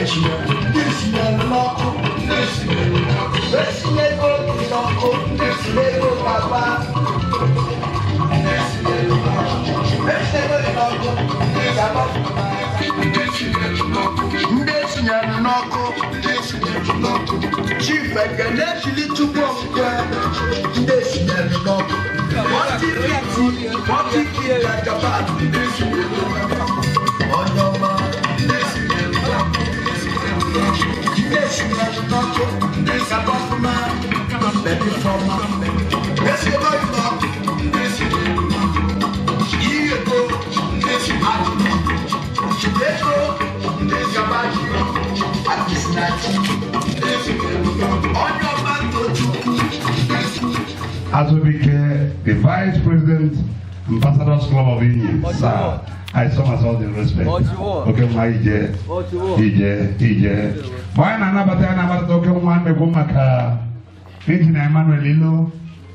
Ndị esinyere n'ọkụ, esinyego gị n'ọkụ, ego gaba. Esinyego gị n'ọkụ, gaba. Ndị esinyere n'ọkụ, Chief Ekene Chili Chukwu Okwukwe, ndị esinyere n'ọkụ. 40 50, 40 na Japan. Onye ọma. Ndị esinyere n'ọkụ, gaba ọfụma, baby fọma. Esinyego gị n'ọkụ. Ihe ego, ego, gaba akịsịnachi. Onye ọma Tochukwu. Azubike, the Vice President, Ambassadors Club of Inyi. Sir, I somersault in respect. Oke nwa, ije, ije, ije. Mgbe anyị na-anabata ya, na-anabata oke nwa nnekwu maka Engineer Emmanuel Ilo,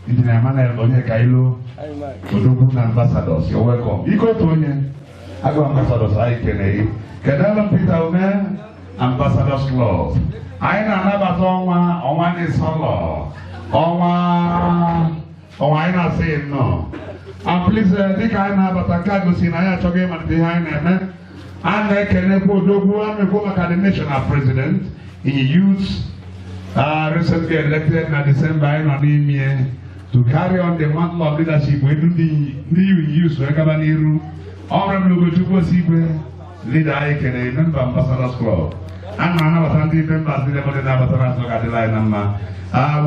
Engineer Emmanuel Onyeka Ilo, Odogwu na Ambassadors, you're welcome. Ike otu onye, agụ Ambassadors, anyị kene gị. Kedụ Peter Ume, Ambassadors Club. Anyị na-anabata ọnwa, ọnwa n'Isọlọ. Ọnwa, ọnwa, anyị na-asị nnọọ. And please, dịka anyị na-abata, nke a gosi na anyị achọghị ịmalite ihe anyị na-eme. A na-ekenekwa odogwu, a na-ekwu maka the national president in youth, recently elected na December anyị nọ n'ime, to carry on the mantle of leadership wee du ndị youth wee gaba n'iru. Honorable Ugochukwu Osigwe, leader, anyị kene member Ambassadors Club. A na-anabata ndị members niile bụ ndị na-abatara azụ, ga-adịla anyị na mma.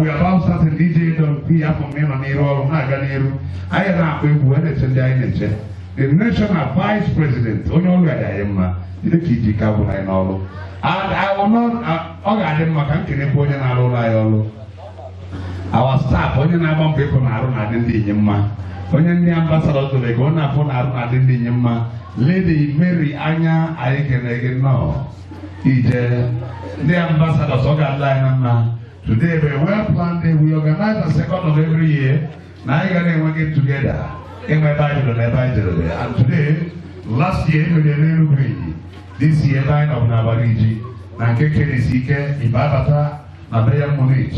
We are about starting. DJ Don P, afọ m ịnọ n'iru ọrụ na-aga n'iru. Anyị na-akpọ egwu, a na-eche ndị anyị na-eche. The national vice president, onye ọrụ ga anyị mma, jide ka iji ka bụ anyị n'ọrụ. And I will not, ọ ga-adị mma ka m kenekwa onye na-arụ ụlọ anyị ọrụ. Our staff, onye na-agba mbọ ịfụ na arụ na-adị ndị inye mma. Onye ndị ambassador dore ka ọ na-afụ na arụ na-adị ndị inye mma. Lady Mary Anya, anyị kene gị, nnọọ. Ije ndị ambassadors, ọ ga-adị anyị na mma. Today bụ a well planned day. We organize the second of every year na anyị ga na-enwe get together, ịnwe ebe anyị bidoro na ebe anyị jedebe. And today, last year emere n'Enugu Inyi, this year ebe anyị nọ bụ n'abalị iji na nke kenesi ike ibe abata na Bayern Munich.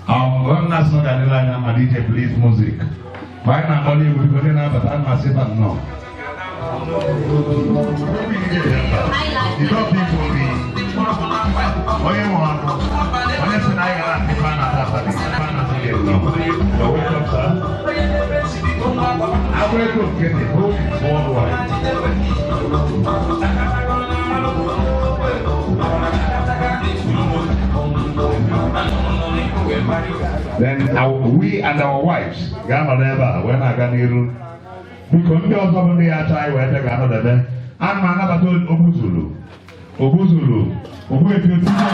Nna sị ga-adịla anyị na mma. DJ, please, music. Mgbe anyị na-akpọli egwu, biko, ndị na-abata, a na-asị ba nnọọ. Onye nwe ọnụ, onye sị na anyị gara asị fa na ata fa na asị gị nnọọ. You're welcome, sir. Agba ego nke dị hope worldwide. Then we and our wives ga-anọdụ ebe a wee na-aga n'iru. Biko, ndị ọzọ bụ ndị ya achọ anyị wee bịa ga-anọdebe. Ana m anabata Ogbuzuru, Ogbuzuru, Ogbuefi Otinye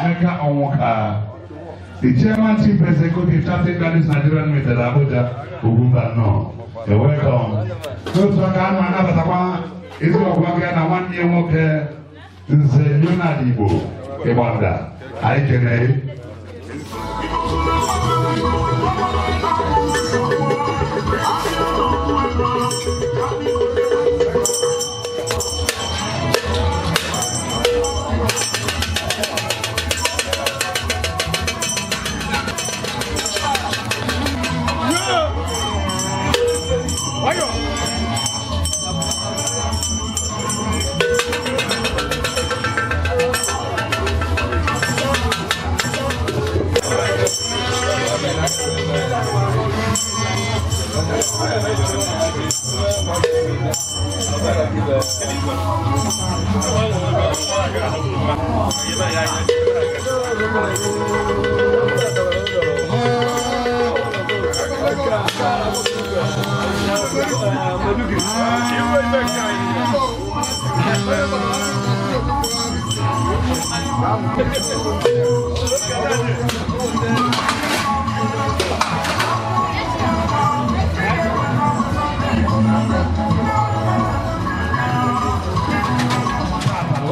Emeka Ọnwụka, the chairman, chief executive, Chartered Gardens Nigeria Limited, Abuja. Ugwumba, nọ. You're welcome. N'otu aka, ana m anabatakwa ezi ọgwa gị na nwanne ya nwoke, Nze Leonard Igbo Ịgbanda, anyị kene.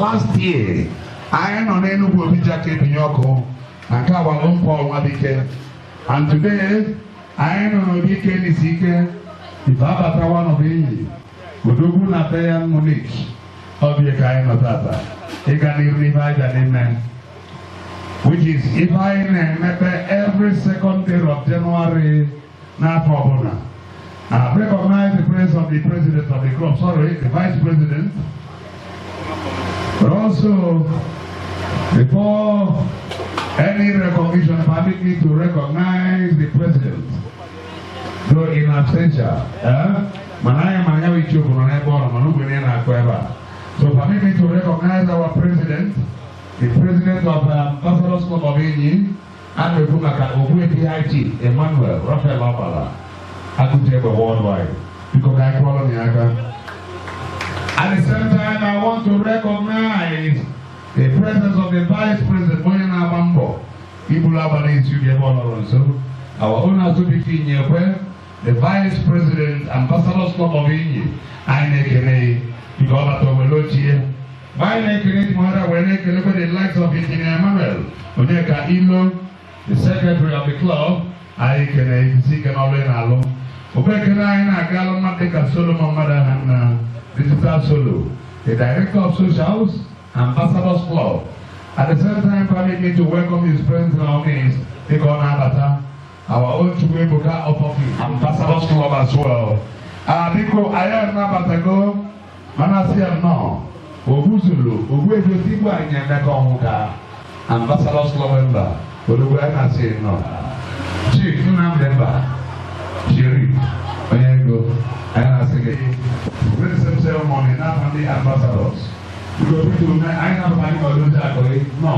Last year anyị nọ n'Enugwu, Obi Jaka ebinye ọkụ na nke agbalụ Paul Nwabike, and today anyị nọ n'Obi Ike n'isi ike ife abata one of Enyi Odogwu na Bayern Munich. Ọbịa ka anyị nọ tata ịga n'iru n'ife anyị bịara ime, which is ife anyị na-emepe every second day of January n'afọ ọbụla. I recognize the presence of the president of the club, sorry, the vice president. But also, before any recognition, permit me to recognize the president, though in absentia. Eh? Mana anyị ma anya ichekwu nọ n'ebe ọ nọ, mana ogbenye na-akụ ebe a. So permit me to recognize our president, the president of Ambassadors Club of Inyi, a na-ekwu maka Ogbuefi High Chief Emmanuel Raphael Ọbala, Agụjegbe worldwide. Biko ka anyị kụọrọ ya aka. At the same time, I want to recognize the presence of the Vice President, onye na-agba mbọ ibulu abalị isi ubi ebe ọ nọrọ nso, our own Azubike Inyekwe, the Vice President, Ambassadors Club of Inyi. Anyị na-ekele biko ọ bata owele ochie. Mgbe anyị na-ekele Timothy wee na-ekelekwe the likes of Engineer Emmanuel Onyeka Ilo, the Secretary of the club. Anyị kele isi ike n'ọrụ ị na-alụ. Obe ekele anyị na-agalụ mmadụ dịka Solomon Madaha na Digital Solo, the Director of Socials, Ambassadors Club. At the same time, permit me to welcome his presence in our midst, dịka ọ na-abata, our own Chukwuebuka Opoki, Ambassadors Club as well. Ah, biko, anyị anabatago, mana asị ya nnọọ, Obuzulu, Ogbuefi Otigbu anyị Emeka Ọnwụka, Ambassadors Club member, Odogwu, anyị na-asị nnọọ. Chief Nnamdi Mba, Sheriff, onye ego, anyị na-asị gị. With the same ceremony, n'afọ ndị ambassadors. Biko, biko, anyị na-abata anyị n'ọdụ akọghị nọ.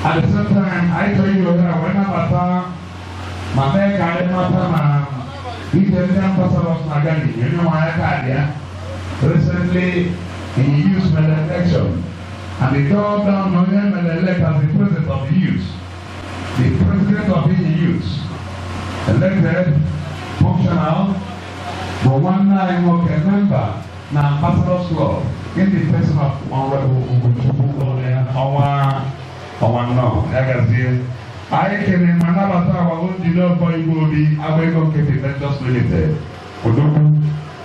At the same time, anyị chọrọ ihe ohere a wee nabata ma mee ka anyị mata na ije ndị ambassadors na-aga n'ihu onye nwe anya kaadị ya. Recently, in youth mere election, and the job down onye mere elect as the president of the youth, the president of the youth, elected, functional, bụ nwanne anyị nwoke, member na Ambassadors Club, in the person of Honorable Ugochukwu Ọnwa Ọnwa. Nnọọ, ya gazie. Anyị kene ma nabata agbago njide ọfọ Igwe Obi Agba Ego Nkịtị Ventures Limited, Odogwu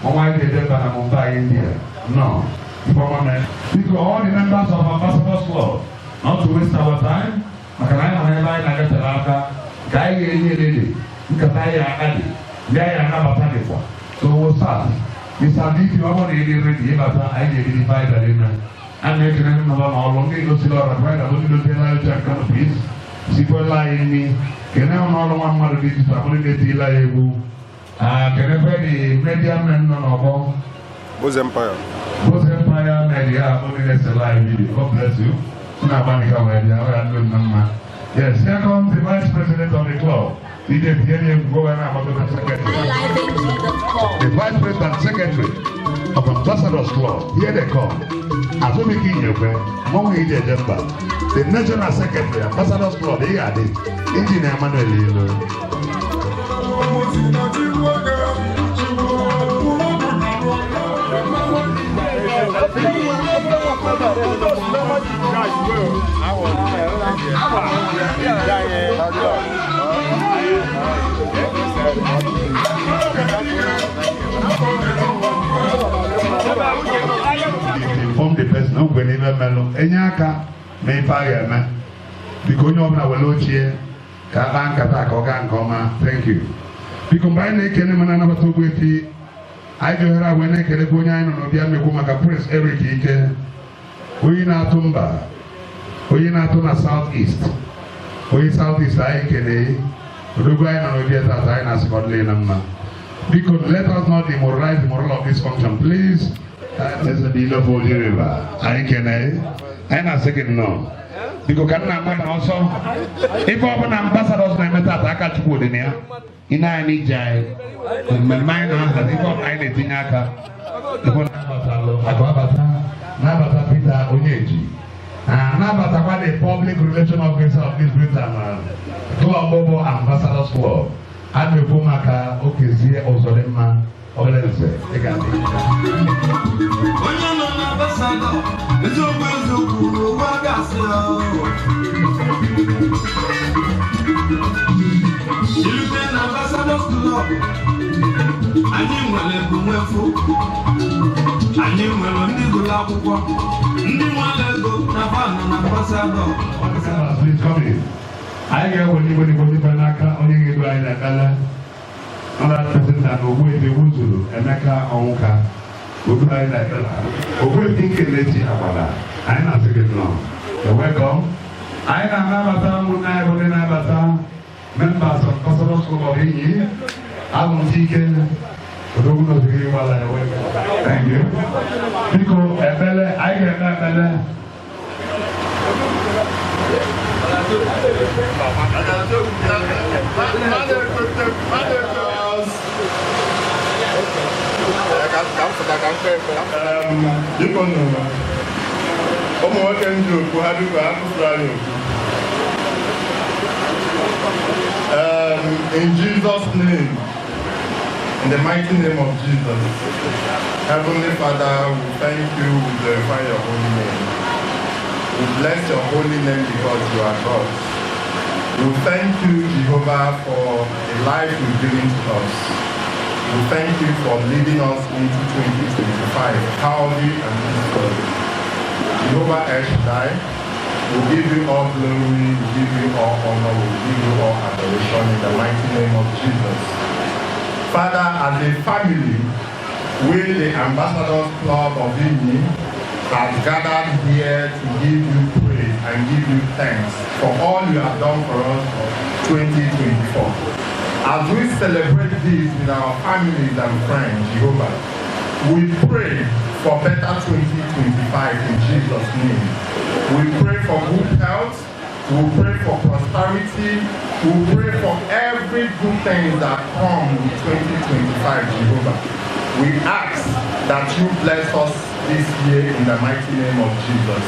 ọnwa anyị ga-eje mba na Mumbai, India. Nnọọ, ifeọma mee. Biko, all the members of Ambassadors Club, not to waste our time, maka na anyị nọ n'ebe anyị na-agatere aka ka anyị ga-enye elele nkata anyị aka dị ndị anyị anabata dịkwa. So we'll start. Mr. DP, ọ bụrụ na ịdị ready ịbata, anyị ga-ebido ife anyị bịara ime. A na-ekele ndị nọrọ n'ọrụ, ndị gosiri ọra brida bụ ndị doziela anyị oche canopies, sikwela anyị nri. Kene n'ọrụ nwa mmadụ dị digital bụ ndị na-etila ya egwu. Kenekwe the media men nọ n'ọgbọ. Bose Empire. Bose Empire Media bụ ndị na-esela anyị video. God bless you. Unu agbanika wee bịa, ọ ya ndị na mma. Yes, here comes the vice president of the club. DJ Tienye Egwu wee na-agbakọta secretary. iLifeNG.com. The vice president and secretary of Ambassadors Club, here they come. Azubike Inyekwe, Mmanwụ Ije Jemba, the national secretary, Ambassadors Club, Iyadi, Engineer Emmanuel Ilo. Inform the person, o kwere ibe melụ, enye aka mee ife a ga-eme. Biko, onye ọbụla were ochie ka a kpaa nkata ka ọ gaa nke ọma. Thank you. Biko, mgbe anyị na-ekene mana anabata Ogbuefi, anyị ji ohere a wee na-ekelekwa onye anyị nọ n'obi amekwu maka Prince Eric Ike, onye na-atụ mba, onye na-atụ na South East, onye South East. Anyị kene odogwu anyị nọ n'obi tata. Anyị na-asị ka ọ dịrị na mma. Biko, let us not demoralize the moral of this function, please. Eze dị ile bụ Oji River, anyị kene, anyị na-asị gị nnọọ. Biko, ka nna agba na ọsọ. Ife ọbụla ambassadors na-eme tata, aka Chukwu dị na ya. Ị na-anyị ije anyị mmemme anyị na-ahazi, ife ọbụla anyị na-etinye aka ife na-abatalụ akụ abata na-abata. Peter Onyeji na-abatakwa, the public relation officer of this Britain club bụ Ambassadors Club, a na-ekwu maka Okezie Ụzọdịmma Olenze. Ị ga-adị. Onye nọ na ambassador, eziokwu eziokwu, ụwa gasị ya. Ilute na Ambassadors Club, anyị nwere ebumwefu, anyị nwere ndị gụrụ akwụkwọ, ndị nwere ego na fanọ na Ambassador. Members, please come in. Anyị ga-ewere igwe n'igwe n'igwe n'aka onye ga-edu anyị n'ekpere. Another person na Ogbuefi Wuzuru Emeka Ọnwụka odu anyị n'ekpere. Ogbuefi Nkelechi Agbada, anyị na-asị gị nnọọ. You're welcome. Anyị na-anabata ụmụnne anyị bụ ndị na-abata, members of Ambassadors Club of Inyi, Alụmdi Ike Odogwu n'Ozugbo Iwala. You're welcome. Thank you. Biko, ekpere, anyị ga-ekpe ekpere. Biko nụ, ụmụ nwoke ndị okwu ha, biko ha kụsụrụ anyị okwu. In Jesus' name, in the mighty name of Jesus, Heavenly Father, we thank you, we glorify your holy name. We bless your holy name because you are God. We thank you, Jehovah, for the life you've given to us. We thank you for leading us into 2025 healthy and peacefully. Jehovah El Shaddai, we give you all glory, we give you all honor, we give you all adoration in the mighty name of Jesus. Father, as a family, we, the Ambassadors Club of Inyi, have gathered here to give you praise and give you thanks for all you have done for us for 2024. As we celebrate this with our families and friends, Jehovah, we pray for better 2025 in Jesus' name. We pray for good health, we pray for prosperity, we pray for every good thing that come with 2025, Jehovah. We ask that you bless us this year in the mighty name of Jesus.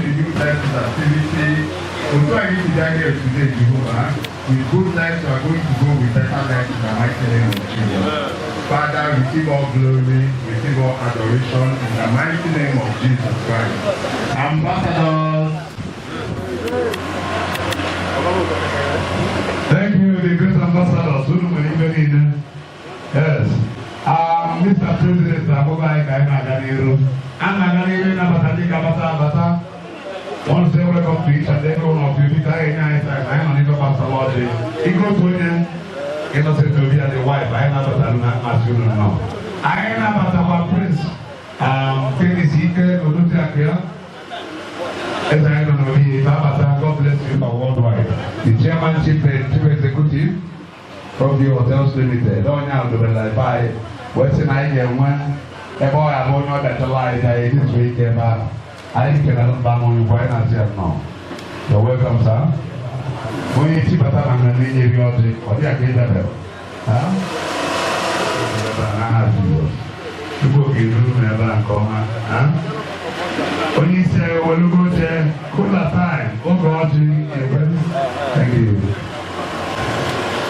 You bless this activity. Otu anyị si bịa here today, Jehovah, with good life, we are going to go with better life in the mighty name of Jesus. Father, receive all glory, receive all adoration in the mighty name of Jesus Christ. Ambassadors. Thank you, the great ambassadors. Unu nwere ibe niile. Yes. Mr. President na-akpọba anyị ka anyị na-aga n'iru. A na-aga n'iru ịnabata ndị ga-abata abata. Want to say welcome to each and every one of you. Biko, anyị enye anyị time. Anyị nọ n'ife gbasara ọjị. Ike otu onye Innocent Obi and the wife, anyị nabatara na mmasị unu nọ. Anyị nabatakwa Prince Felix Ike Odozi Akụ ya. Eze anyị nọ n'obi ife abata. God bless you for worldwide. The chairman, chief executive from the Hotels Limited. Onye ahụ dobere ebe anyị wee sị na anyị ga-enwe ebe ọ ga-abụ onye ọ bịachala anyị bịa ejizu ike ebe ahụ. Anyị kelere mba m onye ukwu, anyị na-asị ya nnọọ. You're welcome, sir. Onye isi bata na mmemme inye gị ọjị, ọ dị ka ịdabere. Ha? Ebe a n'aha Jizọs. Chukwu okike duru m ebe a nke ọma. Ha? Onye isi anyị welugo oche, kola time, oge ọjị ekwe. Thank you.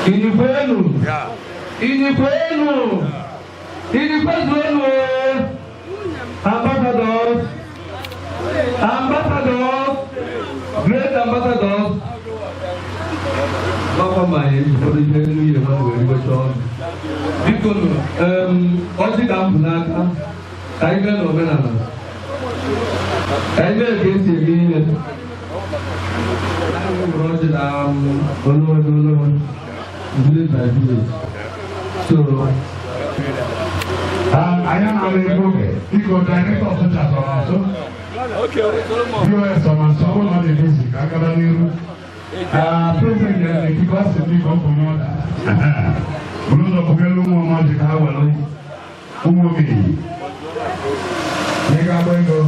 Inyi kwenu! Inyi kwenu! Inyi kwezuenu! Ambassadors! Ambassadors! Great ambassadors! Gbakwa ma anyị ụfọdụ ihe nwunye mmadụ were iwecha ọnụ. Biko nụ, ọjị ka m bụ n'aka, ka anyị mee n'omenala. Ka anyị mee ka esi eme ihe. Anyị were ọjị na olu olu olu, village by village. So, Anyị anaghị ebe oge. Biko, director of Sochas ọ nọ nso? US ọ nọ nso? Ọ bụrụ na ọ dị busy, ka a gaba n'iru. Ah, President nyere ikike, ọ sị biko kwụnye ọda. Buru ụzọ bugelu ụmụ ọma ji ka ha were ụmụ okenye. Nye ga-agba ego.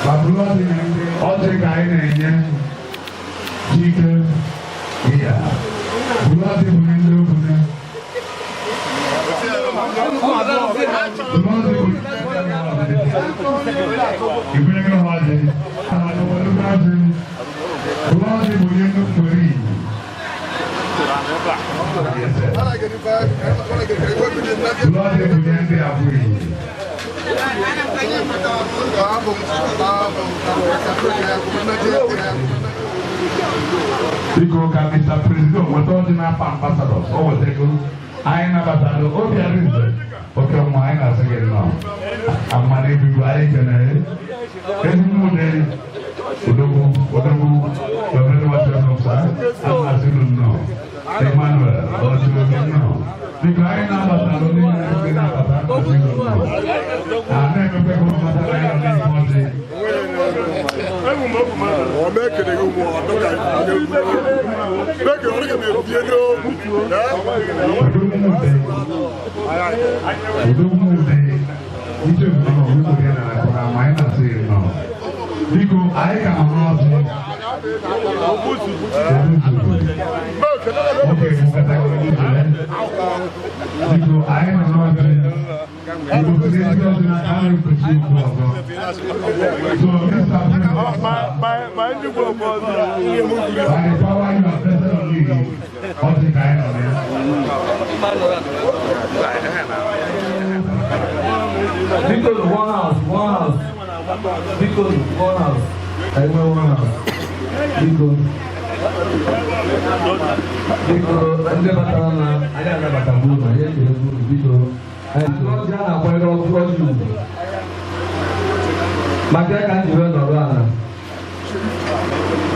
Ma buru ọjị nye ndị ọjị ka anyị na-enye Chike iya. Buru ọjị bunye ndị okwune. Buru ọjị bunye Ibunyegoro ha ọjị. Ha were ọjị. Buru ọjị bunye ndị mgbere Igbo. Yes, sir. Buru ọjị bunye ndị abụọ Igbo. Biko, ka Mr. President weta ọjị n'afa ambassadors. O wetego. Anyị nabatara Obi Arinze, oke nwa. Anyị na-asị gị nnọọ. Amara ebigo, anyị kenere ezigbo odogwu, odogwu. You're very much welcome, sir. Anyị na-asị unu nnọọ. Emmanuel Ojirobi, nnọọ. Biko, anyị nabatara ndị na-ebe nabata, asị unu nnọọ. A na-emepe ka ụmụ mata anyị nọ n'ime ọjị. Ọ mee kere gị ugbu a, dọka meke ọ dịka m ebie n'okwu. Odogwu, odogwu, ije nnọọ, ụmụ gị na-akpọrọ ama. Anyị na-asị gị nnọọ. Biko, anyị ka nọ n'ọjị. Oke biko, anyị nọ n'ọjị. Igbo si n'ezi ọjị n'aka anyị kwesịrị okwu ọzọ. So, Mr. President, by the power you have vested on me, ọjị ka anyị nọ na ya. Biko, one house, one house. Biko, one house. Anyị nwee one house. Biko. Biko, ndị batara na anyị anabatago unu, anyị ekele unu, biko. Anyị ọjị a na-akwanyere ọkụ, ọjị ugwu. Maka ya ka m ji wee nọrọ ala.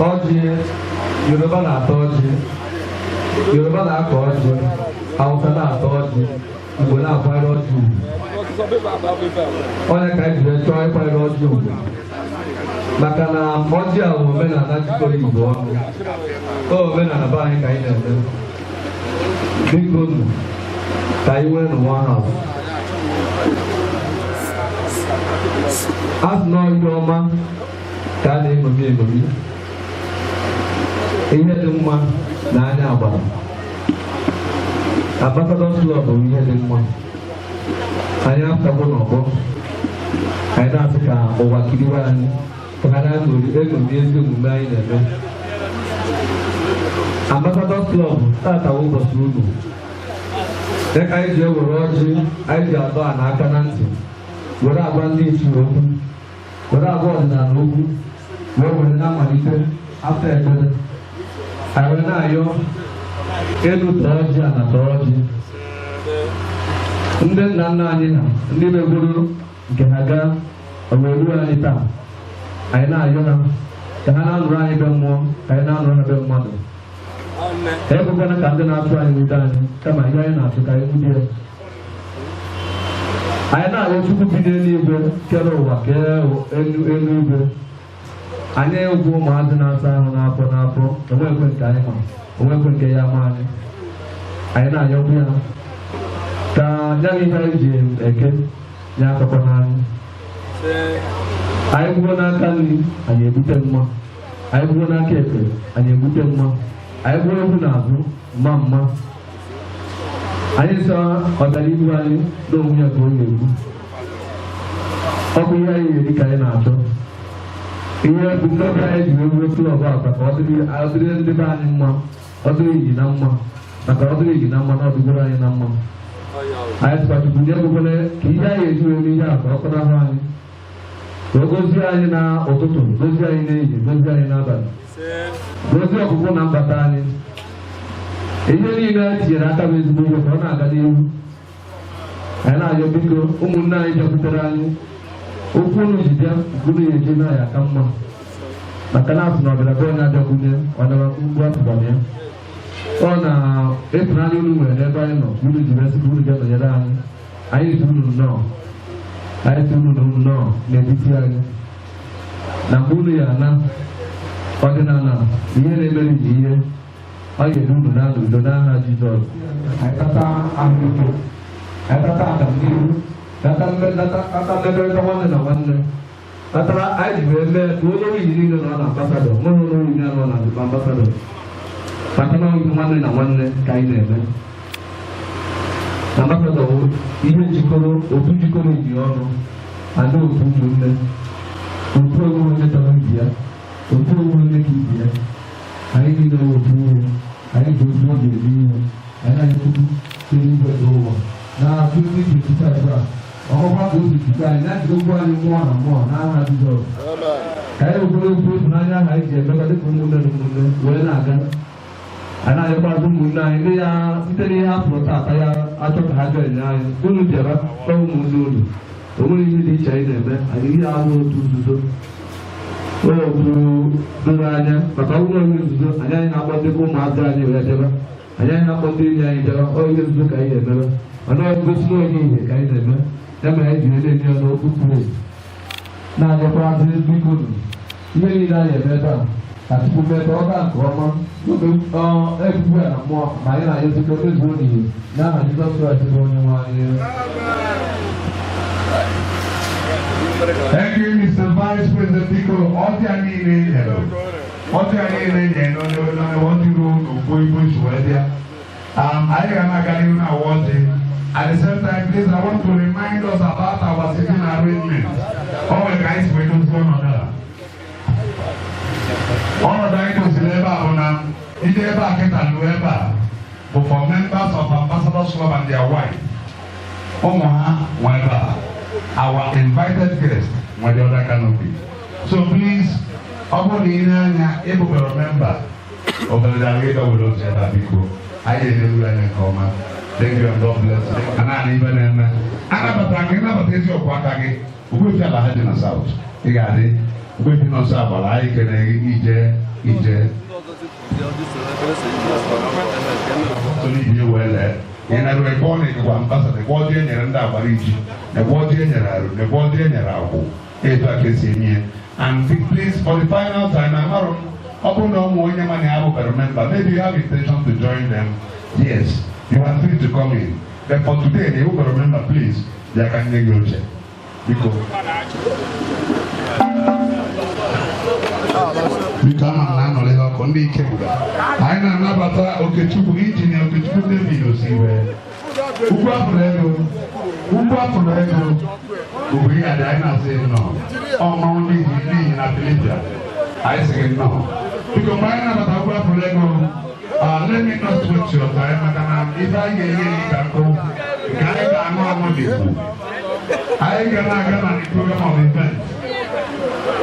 Ọjị, Yoruba na-ata ọjị. Yoruba na-akọ ọjị. Hausa na-ata ọjị. Igbo na-akwanyere ọjị ugwu. Onye ka anyị ji wee chọọ ịkwanyere ọjị ugwu, maka na ọjị a bụ omenala jikọrọ Igbo ọnụ. O omenala be anyị ka anyị na-eme. Biko nụ, ka anyị nwee n'ụwa house. A sị na ihe ọma ka a na-eṅomi eṅomi, ihe dị mma na anya agbara. Ambassadors Club bụ ihe dị mma. Anyị apụtago n'ọgbọ, anyị na-asị ka ụwa kiriwe anyị, ka ha na-eṅomi eṅomi ezi omume anyị na-eme. Ambassadors Club, tata bụ ụbọchị unu. Dịka anyị ji ewere ọjị, anyị ji atọ a n'aka na ntị, were agwa ndị ichie okwu, were agwa ọdịnala okwu, wee were na-amalite afọ ekpere. Anyị were na-ayọ elu tọọ ọjị, ana tọọ ọjị. Ndị nna nna anyị ha, ndị megoro nke ha gaa, o wee ruo anyị taa, anyị na-ayọ ha ka ha na-anụrụ anyị be mmụọ, ka anyị na-anụrụ ha be mmadụ. Ekwekwana ka ndị na-atụ anyị nwute anyị, kama ihe anyị na-atụ ka anyị nwute ya. Anyị na-arịọ Chukwu bi n'eluigwe, kere ụwa, kee elu eluigwe. Anyị egwu ụmụazị na-asa ahụ n'afọ n'afọ, onwekwe nke anyị ma, onwekwe nke ya ma anyị. Anyị na-ayọkwu ya ka ya na ihe anyị ji eke ya akọkọ n'anyị. Anyị gwuo n'aka nri, anyị ebute mma. Anyị gwuo n'aka ekpe, anyị ebute mma. Anyị gwuo egwu n'azụ, mma mma. Anyị sọ ọganihu anyị n'onwe ya ka ọ ga-egbu. Ọ bụ ihe anyị ga-eri ka anyị na-achọ. Ihe ebumnobi anyị ji wee wuo club a ka ọ dịrị ndị be anyị mma, ọ dịrị iyi na mma, maka ọ dịrị iyi na mma na ọ dịgoro anyị na mma. Anyị sịkwa Chukwu nye ekwekwana ka ihe anyị eji wee mee ihe a ka ọ kọnahụ anyị, ka o gozie anyị na ụtụtụ, gozie anyị n'ehihie, gozie anyị n'abalị, gozie ọpụpụ na mbata anyị. Ihe niile anyị tinyere aka bụ ezigbo ihe, ka ọ na-aga n'ihu. Anyị na-ayọ, biko, ụmụnne anyị bịakwutere anyị, okwu unu ji bịa, unu ya eji na ya aka mma, maka na asị na ọbịara be onye abịakwunye ọnara mgbu atụbara ya. Ọ na ịfụnanya unu nwere n'ebe anyị nọ, unu ji bịa sị ka unu bịa nọnyere anyị. Anyị si unu nnọọ, anyị si unu nnọọ n'etiti anyị. Na mgbe unu ya ana ọdịnala na ihe na-emere ji ihe ọ ga-edu unu na n'udo n'aha Jizọs. Anyị tata ahụike, anyị tata agamnihu, tata mmekọrịta nwanne na nwanne tatara. Anyị ji wee mee ka onye nwunye niile nọ na ambassador nwere onye nwunye nọ na ambassador, maka na ọgụ nwanne na nwanne ka anyị na-eme. Ambassador bụ ihe jikọrọ otu, jikọrọ iyi ọnụ ada, otu ụmụnne, otu onwe onye tọrọ ibi ya, otu onwe onye ka ibi ya. Anyị niile bụ otu ihe, anyị ji otu oge eme ihe. Anyị na-anyị tupu eluigwe na ụwa na 2025 a, ọkọkwa ka o si jikọ anyị na njikọkwu anyị mmụọ na mmụọ n'aha Jizọs. Ka anyị wekwara okwu ịhụnanya ahụ anyị ji emekọ dịka ụmụnne na ụmụnne wee na-aga. Anyị na-ayọkwazị ụmụnne anyị ndị ya site n'ihe ha pụrụ taata ya achọ ka ha join anyị. Unu bịara kpọọ ụmụnne unu. O nwere ihe dị iche anyị na-eme anyị ihe ahụ otu nzuzo. Okwu doro anya maka ọ bụrụ onye nzuzo anyị na-akpọ ndị ụmụazị anyị wee bịaba, anyị na-akpọ ndị enyi anyị bịaba. Ọ ihe nzuzo ka anyị na-emebe, mana ọ gosi na onye ihe ka anyị na-eme, ya mere anyị ji na-enye ya n'okwu praise. Na-anyekwazi, biko, ihe niile anyị eme ebe a, ka Chukwu mee ka ọ gaa nke ọma n'oge ekwukwu ya na mmụọ, ma anyị na-anyezikọ mezuo n'ihe n'aha Jizọs Kraịst bụ onye nwe anyị. Thank you, Mr. Vice President. Biko, ọbịa niile nyere, ọbịa niile nyere n'ọdịru n'okwu ibu isi wee bịa. Anyị ga na-aga n'ihu na awa ọjị. At the same time, please, I want to remind us about our sitting arrangement. Ọ nwere ka anyị si wee dozie ọnọdụ a. Ọnọdụ anyị doziri ebe a bụ na ndị ebe a kịta nụ ebe a bụ for members of Ambassadors Club and their wife. Ụmụ ha nwe ebe a. Our invited guests nwere the other canopy. So please, ọ bụrụ na ị na-anya ịbụbere member, obodo gị dọwere otu ebe a, biko, anyị ga-eleru anya nke ọma. Thank you and God bless you. A naanị ibe na-eme. Anabatara gị, nabata eziokwu aka gị. Ogbuefi ala ha dị na South. Ị ga-adị. Ogbuefi nọ nso agbara anyị kene gị ije ije. Tony wee lee. Ị na-eru ebe ọ na-ekekwa ambassador, ebe ọjị e nyere ndị agbara iji, ebe ọjị e nyere arụ, ebe ọjị e nyere akwụ. Etu a ka esi eme ya. And please, for the final time, amarụ m, ọ bụrụ na ụmụ onye mana ya abụbara member, maybe you have intention to join them. Yes, you are free to come in. But for today, the ebubere member, please, bịa ka nye gị oche. Biko. Biko, ama m na anọrọ ihe ọkụ ndị ike gwụrụ. Anyị na-anabata Okechukwu, Injinia Okechukwu David Osiwe. Ugwu afụrụ ego, ugwu afụrụ ego, ugwu ihe adị anyị na-asị nnọọ. Ọmụrụ ndị n'ihi na Filipia, anyị sị gị nnọọ. Biko, mgbe anyị nabata ugwu afụrụ ego, let me not waste your time, maka na ife anyị ga-enye gị ka nkụ nke anyị ga-aṅụ aṅụ dịkwu. Anyị ga na-aga na the program of event.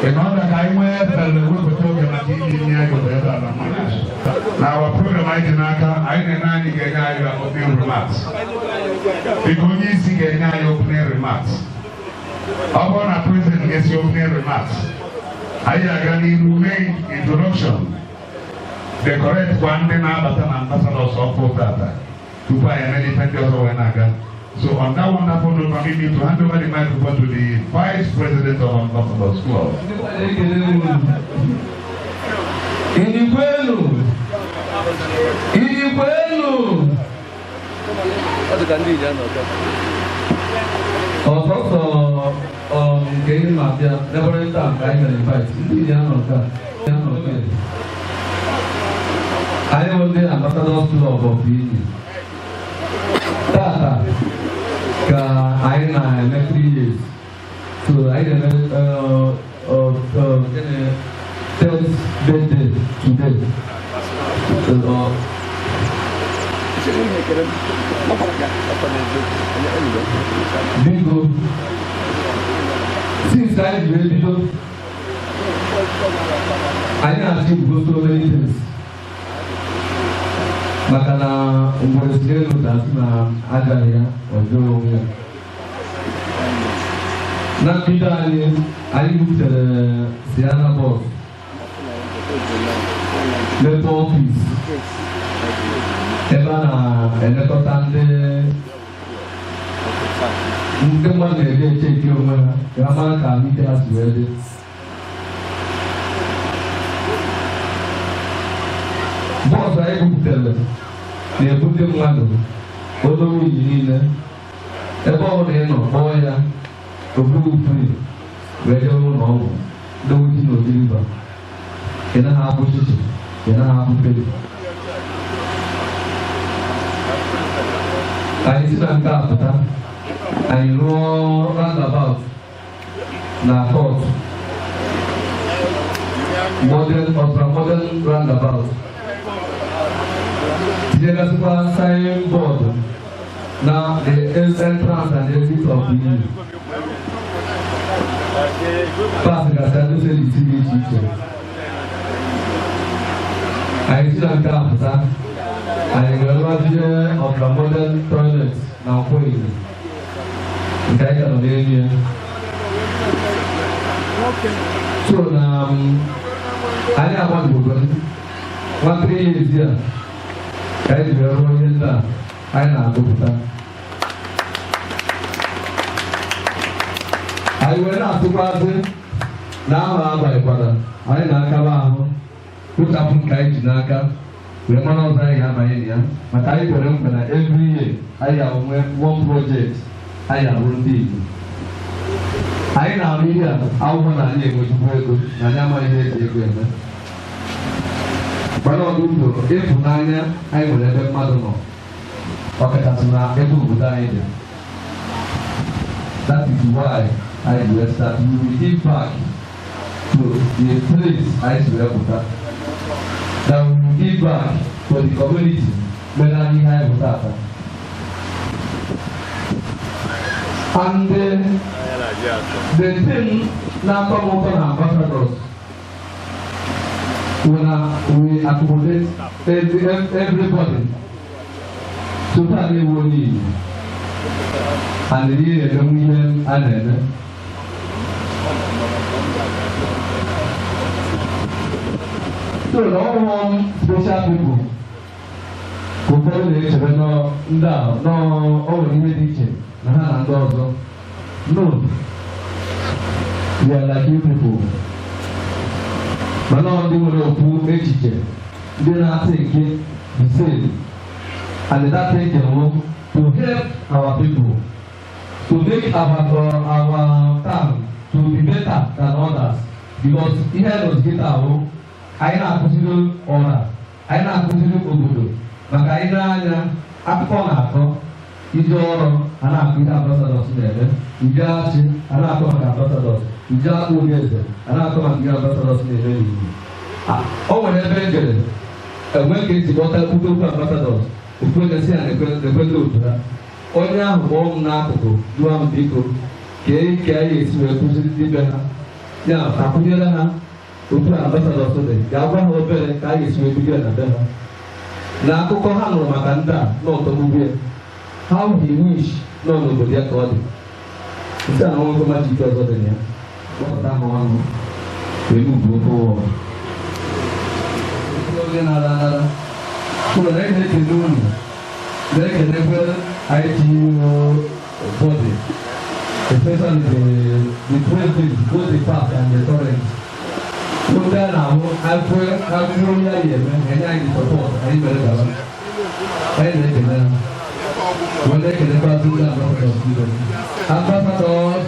In order ka anyị nwee efere wepụta oge maka inye ihe anyị gotere ebe a na mmanya. Na our program anyị dị n'aka, anyị na-ene anyị ga-enye anyị opening remarks. Biko, onye isi ga-enye anyị opening remarks. Ọ bụrụ na president ga-esi opening remarks, anyị aga n'ihu mee introduction. Decorate kwa ndị na-abata na ambassadors ọkụ tata tupu anyị eme ife ndị ọzọ wee na-aga. So on that wonderful note, permit me to hand over the microphone to the Vice President of Ambassadors Club. Inikwenu! Inikwenu! Ọ dị ka ndị ije anọ. Ọsọsọ nke ihe na-abịa n'ebere taa ka anyị mere invite ndị ije anọ nke a. Anọ nke anyị bụ ndị Ambassadors Club of Inyi. Tata ka anyị na-eme 3 years. So anyị na-eme gịnị, 10th birthday today. So, biko, since anyị ji wee bido, anyị na-achieve so many things, maka na ngwere si n'elu dasị na ajaghị ya ọjọọ onwe ya. Na mbido anyị, anyị butere Sienna bus, mepee office ebe a na-elekọta ndị mmadụ na-eje echeki onwe ha ka ha mara ka ahụike ha si wee dị. Bus anyị buputere na-ebute mmadụ olori iyi niile, ebe ọ bụla ị nọ kpọọ ya, oburu free wee jee ụlọ ọgwụ dowe ji n'Oji River. Ị naghị akwụ chichi, ị naghị akwụ peni. Anyị si na nke a pụta, anyị rụọ roundabout na court, modern, ultra modern roundabout, tinyegasịkwa sign board na the entrance and exit of the unit. Paasị gasị ndị seliti dị iche iche. Anyị si na nke a pụta, anyị ga-arụzie ultramodern toilet na Nkwọ Inyi nke anyị ka nọ n'elu ya. So na anyị agbagogo nwa 3 years a ka anyị ji wee rụọ ihe ndị a anyị na-agụpụta. Anyị wee na-atụkwazị na ahụ abalịkwara anyị na-akaba ahụ kpochapụ nke anyị ji n'aka wee mara ọzọ anyị ga-abanye na ya, maka anyị kwere nkwa na every year anyị ga-enwe one project anyị abụrụ ndị Igbo. Anyị na-arụ ihe a akwụkwọ na anyị enwejikwa ego na anyị amaghị ihe eji ego eme, mana ọdụ ụzọ ịfụnanya anyị nwere ebe mmadụ nọ, ọkachasị na ebe obodo anyị dị. That is why anyị ji wee start. We will give back to the place anyị si wee pụta, that we will give back to the community mere anyị ihe anyị bụ tata. And the thing na-atọ m ụtọ na ambassadors bụ na we accommodate everybody. Tupu a na-ewu onye Igbo and ihe na-emenwu ihe a na-eme. So na ọhụrụ special people ka ụfọdụ na-echere nọ ndị a nọ, o nwere ihe dị iche na ha na ndị ọzọ. No, we are like you people, mana ọ ndị nwere okwu echiche, ndị na-atị nke the same, and that thinking wụ to help our people, to make our town to be better than others, because ihe nọzikịta ahụ anyị na-akụziri ọra, anyị na-akụziri obodo, maka anyị na-anya akụkọ na-akọ ije ọrụ a na-akụ ihe ambassadors na-eme, ije achị a na-akọ maka ambassadors, ije akpụ onye eze a na-akọ maka ihe ambassadors na-eme n'Igbo. O nwere ebe njere enwe ka esi kpọta kwute okwu ambassadors, ofu onye si ya na-ekwe ndị otu ha. Onye ahụ kpọọ m n'akụkụ, jụọ m, biko, kee ka anyị esi wee kụziri ndị be ha ya, akwụnyere ha otu ambassadors dị, ga-agwa ha obere ka a ga-esi wee bido ya na be ha, na akụkọ ha nụrụ maka ndị a n'ọtọgbugbu ya, how he wish nọ n'obodo ya ka ọ dị. Nke a na nwoke magic ọzọ dị na ya kpọpụta ha ọnụ wee move forward. Oge na-ara anara ụlọ na-ekele unu, na-ekelekwe ITU body, especially the president, both the past and the current. Ndị a na-ahụ afọ afọ ya ya eme enye anyị support anyị mere gaba. Anyị na-ekele ha wee na-ekelekwa ndị ambassadors niile. Ambassadors,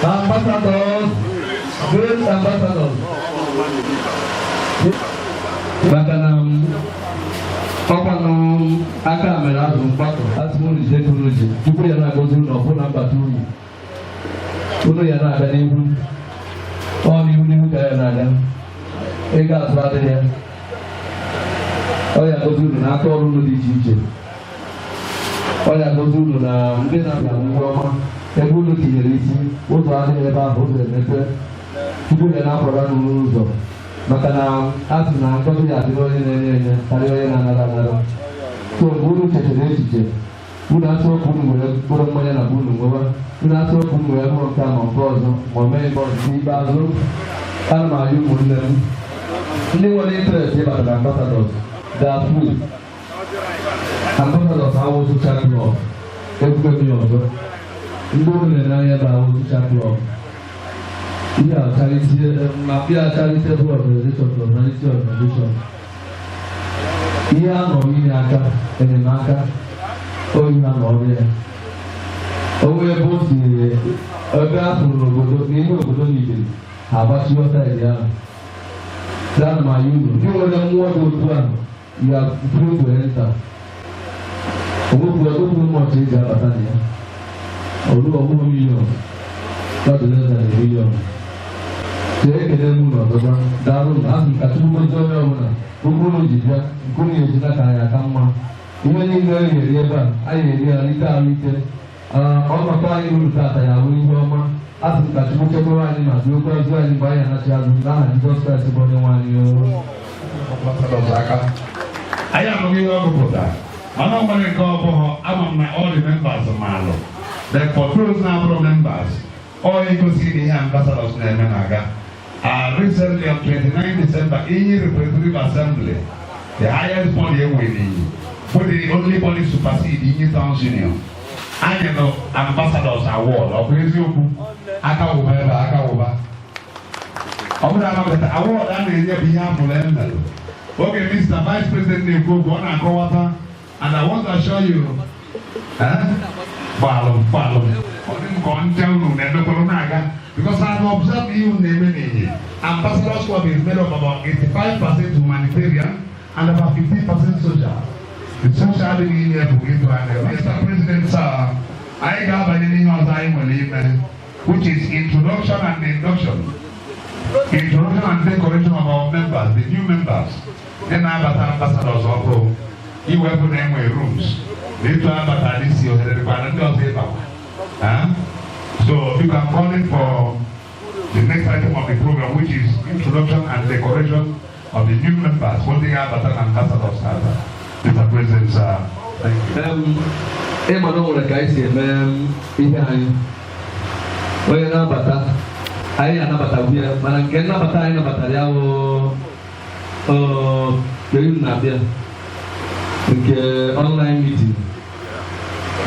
ambassadors, great ambassadors, maka na ọkwanụ aka mere azụ mgbakọ asị m unu jide unu ji tupu ya na-agọzi unu ọbụna mbata unu, unu ya na-aga n'ihu, ọ n'ihu n'ihu ka ya na-aga, ịga azụ adịghị ya. Ọ ya agọzi unu n'aka ọrụ unu dị iche iche. Ọ ya agọzi unu na ndị na-abịa ngwa ọma ebe unu tinyere isi, ụzọ adịghị ebe ahụ, ụzọ emepe tupu ya na-akwara unu n'ụzọ, maka na a sị na ngọzi ya adịrị onye na-enye enye karịa onye na-anara anara. So mgbe unu chetara echiche unu, asị okwu unu were mkpụrụ mmanya na unu nwewa unu, asị okwu unu were rụọ nke a ma nke ọzọ ma o mee nke ọzọ. N'ikpeazụ, ana m ayọ ụmụnne m ndị nwere interest ịbata na ambassadors, they are free. Ambassadors awụ social club. Ekwughị m ya ọzọ, ndị unu na-ene anya ebe awụ social club. Ihe a charity, ma bịa charitable organization to humanity organization, ihe a nọ inye aka enyemaka oyi ha nọ ọrụ ya onwe ebe o si ebe a pụrụ n'obodo n'ime obodo n'ibiri ha agbachiwo side ahụ. Ana m ayọ unu ndị nwere mmụọ dị otu ahụ, you are free to enter. Onwekwu ọdụkwụ mmụọ eji abata na ya olu ọbụghị million, not less than a million. Ka ekele m unu ọzọkwa, daalụ. Asị m ka Chukwu gozie onye ọbụla okwu unu ji bịa nke unu ejina ka anyị aka mma. Ihe niile anyị eri ebe a, anyị eri ya rite ahụ ike. Ọnọkọ anyị uru tata ya abụrụ ihe ọma. Asị m ka Chukwu chekwara anyị ma duokwa azụ anyị mgbe anyị anachi azụ, n'aha Jizọs Kraịst bụ onye nwe anyị. Ambassadors aka. Anyị anụghị ihe ọ gụpụtara, mana ọ nwere nke ọ bụghị ama m na all the members maalụ. Then for those na-abụrụ members, ọ egosi na ihe ambassadors na-eme na-aga. Recently on 29 December, Inyi Representative Assembly, the highest body enwe n'Inyi, bụ the only body supersede Inyi Towns Union. Anyị nọ Ambassadors Award, ọ bụ eziokwu? Aka wụba ebe a, aka wụba. Ọ bụrụ anabata award a na-enye bụ ihe afụrụ emelụ. Oge Mr. Vice President na-ekwu okwu, ọ na-akọwata, and I want to assure you, gbalụ gbalụ, ọ dị m ka ọ nje unu na-emekwara na-aga, because I have observed ihe unu na-eme n'Inyi. Ambassadors Club is made up about 85% humanitarian and about 15% social. The social adịghị inye bụ ịtụ anya. Mr. President, sir, anyị ga-abanye n'ihe ọzọ anyị nwere ime, which is introduction and induction, introduction and decoration of our members, the new members. Ndị na-abata ambassadors ọhụrụ, iwepụ na enwe rooms na ịtụ abata n'isi ohere dịkwa na ndị ọzọ ịbakwa. Huh? So if I'm calling for the next item of the program, which is introduction and decoration of the new members, ndị ga-abata na ambassadors tata. Mr. President, sir, thank you. Ịma na o nwere ka anyị si eme ihe anyị. Onye na-abata, anyị anabatakwu ya, mana nke nnabata anyị nabatara ya wụ kedu na-abịa nke online meeting,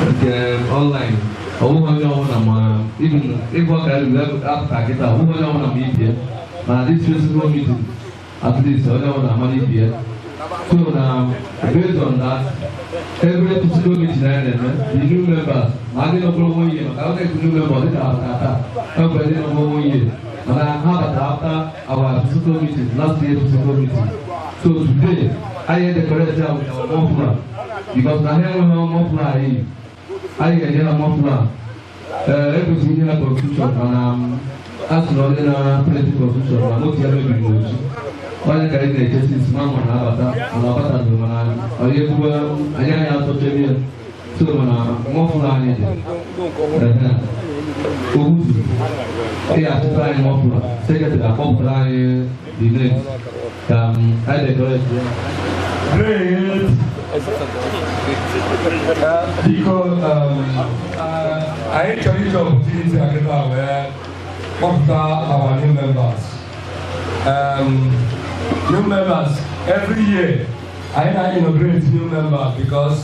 nke online. Ọ bụghị onye ọbụla ma even ịgwa ka ruru apụta kịta, ọ bụghị onye ọbụla ma ibie, mana this physical meeting, at least onye ọbụla amara ibie. So na based on that, every physical meeting anyị na-eme, the new members ma ndị nọbụrụ onwe ihe maka ọ na-ekwu new members dịka abata taa, enwere ndị nọbụrụ onwe ihe mana ha batara after our physical meeting, last year physical meeting. So today anyị decorate ya with our muffler, because na ha enweghị muffler, anyị ga-enye ha muffler. Ee, ekwesịrị inye ha constitution, mana a sị na onye na-print constitution na moto ya mebiri n'ozu onye ka anyị na-eche since ma ma na-abata, mana ọ bataghị, mana onye ekwuwe anyị atọchere ya. So mana muffler anyị dị. Ehe. Obutu ị ga-achịta anyị muffler, secretary akpọpụtara anyị the names ka anyị decorate ya. Great. Biko, anyị chọrọ iji opportunity a kịta wee kpọpụta our new members. New members, every year, anyị na-inaugurate new members because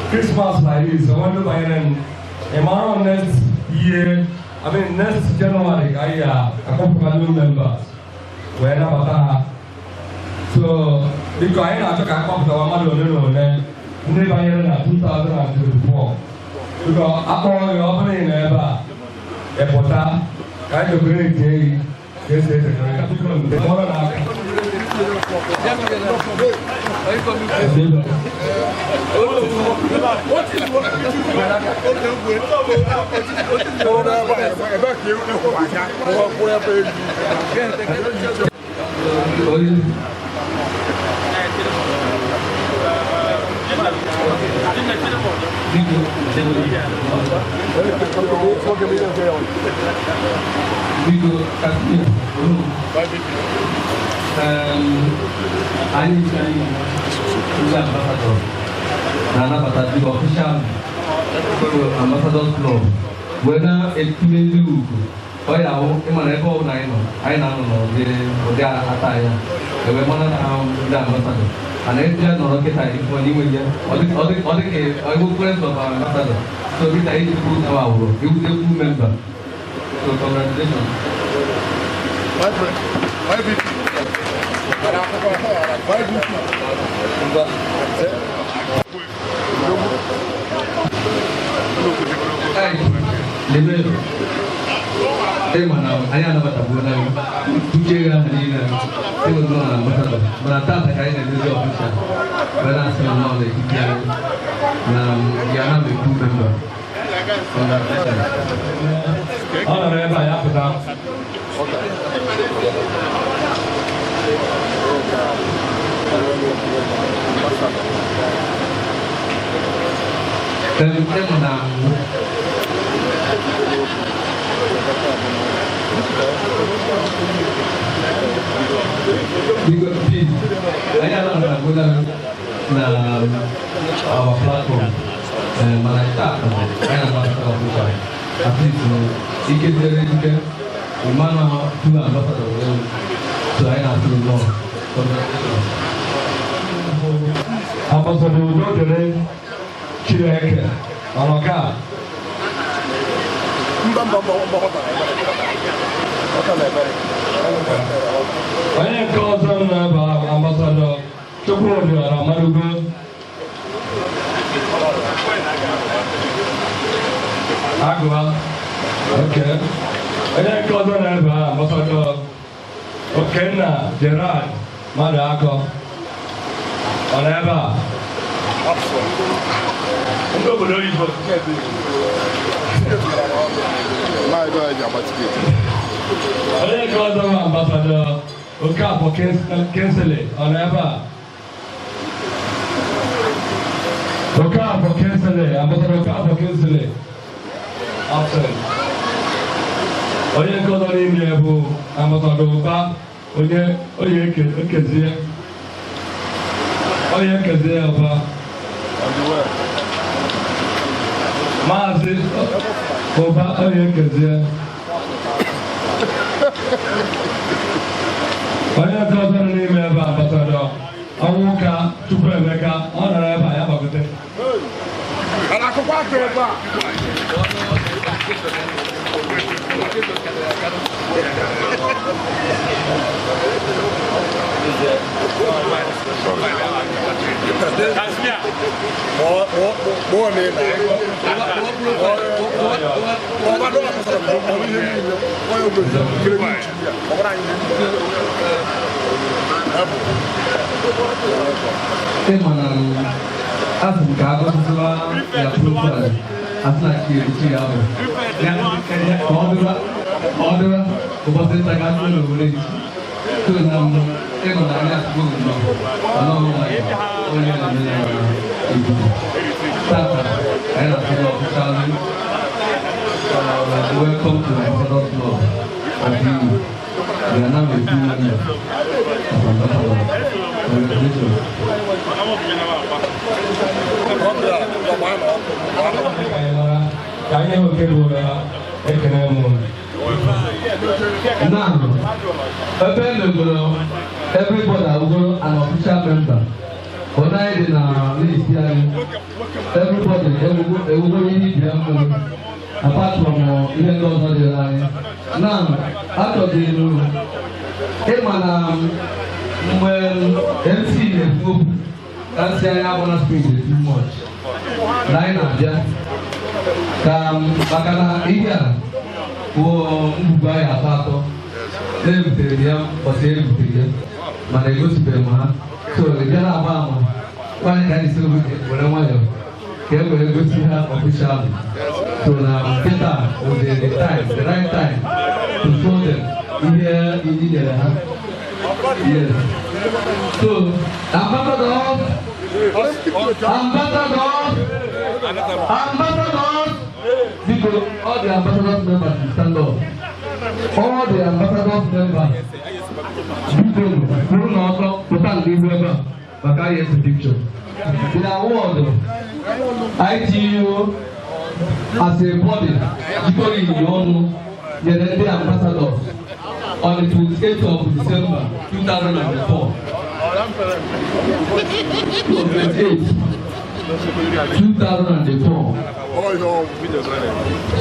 Christmas like this, I want to banyere m, ị mara next year, I mean next January, ka anyị ga-akpọpụta new members wee nabata ha. So, biko, anyị na-achọ ka akpọpụtawa mmadụ ole na ole ndị banyere na 2024. Biko, akpọrọ gị, ọ bụrụ na ị nọ ebe a, ị pụta ka anyị decorate eyi ka esi e decorate. Biko, kpọrọ n'aka. Onye biko, biko, kasị anyị ndị ambassador na-anabata the official Ambassadors Club wee na-etinye ndị ugwu ọ ya ahụ. Ịmana ebe ọbụla anyị nọ, anyị na-anọ n'ụdị ụdị ata ya ewee mara na ndị ambassador mana ebe a nọrọ kịta ịfọ n'inwe ya, ọ dị ka ego friends of our ambassador. So kịta iji kwu na awụrụ iwute full member, so congratulations. YVP. YVP. Hey, lebe ịma na anyị anabatagbuola gị uche gị ahụ niile ịnụ na ambassador, mana tata ka anyị na-emezi official wee na-asị na nọ n'etiti anyị na ya na ekwu member. Congratulations. Ọ nọrọ ebe a, ya pụta. Ịma na Biko, please, anyị anaghị na our platform. Mana taa anyị na-anabata official. At least ike dịrị ike ịma na two ambassadors so anyị na-asị nnọọ. Congratulations. Ambassador udo dịrị Chineke ọnọ ka Mba, mba, mba, mba, ọta na ebere. Onye nke ọzọ nọ ebe ahụ, Ambassador Chukwudi Ọramarugo. Agụba, okay. Onye nke ọzọ nọ ebe ahụ, Ambassador Okenna Gerard Mmadụ Akọ, ọ nọ ebe a? Ndị obodo oyibo. Maịdị ji agba ticket. Onye nke ọzọ bụ Ambassador Okafor Kinsley, ọ nọ ebe a? Okafor Kinsley, Ambassador Okafor Kinsley, absent. Onye nke ọzọ n'ime ya bụ Ambassador Ụba onye onye ekezie onye ekezie Ụba. On the way. Maazị Ụba onye ekezie. Onye nke ọzọ nọ n'ime ebe a, Ambassador Ọnwụka Chukwuemeka, ọ nọrọ ebe a, ya gbagote. A na-akụkwa aka ebe a. Kpọọ na ị na ọba dọla pụtara mgbe ọ bụ ihe niile onye obodo kere gị uche ya ọ gwara anyị ihe niile. Ịma na asị m ka a gọsịsịwa ya profile, asị na chi echi ya bụ ya ka ọ dịwa, ka ọ dịwa ụbọchị nta ka atụrụ n'obodo echi. So na m ịnọ na anyị asịgo nnọọ ọnọrụ maka onye na-eme ya ikuku tata anyị na-asị gị officially, welcome to the Ambassadors Club of Igbo. You are now a full member of Ambassadors. Congratulations. Ka anyị oke bụ ekene m. Now, ebe emegoro everybody awụgoro an official member. Onye anyị dị na list anyị, everybody ewugoro ihe ibi ya mmiri apart from ihe ndị ọzọ dịrị anyị. Now, achọziri ịma na mgbe MC na-ekwu okwu ka nsị anyị agbana speed too much na anyị na-abịa ka maka na ihe a bụ mbugo anyị atọ atọ na-ebutere ya mbọsị ebutere ya mana egosibeghị m ha, so ị bịa na-agba ama kwanye ka anyị si were nwayọọ ka e were gosi ha officially. So na kịta was the time, the right time to show them ihe iyi nyere ha. Yes, so ambassadors, ambassadors, ambassadors, biko, all the ambassadors members should stand up. All the ambassadors members, biko, kwuru na ọtọ pụta nke ihu ebe a maka anyị esi picture. The award ITU as a body jikọrọ ịnyịnya ọnụ nyere ndị ambassadors on the 28th of December 2004. 28 2004.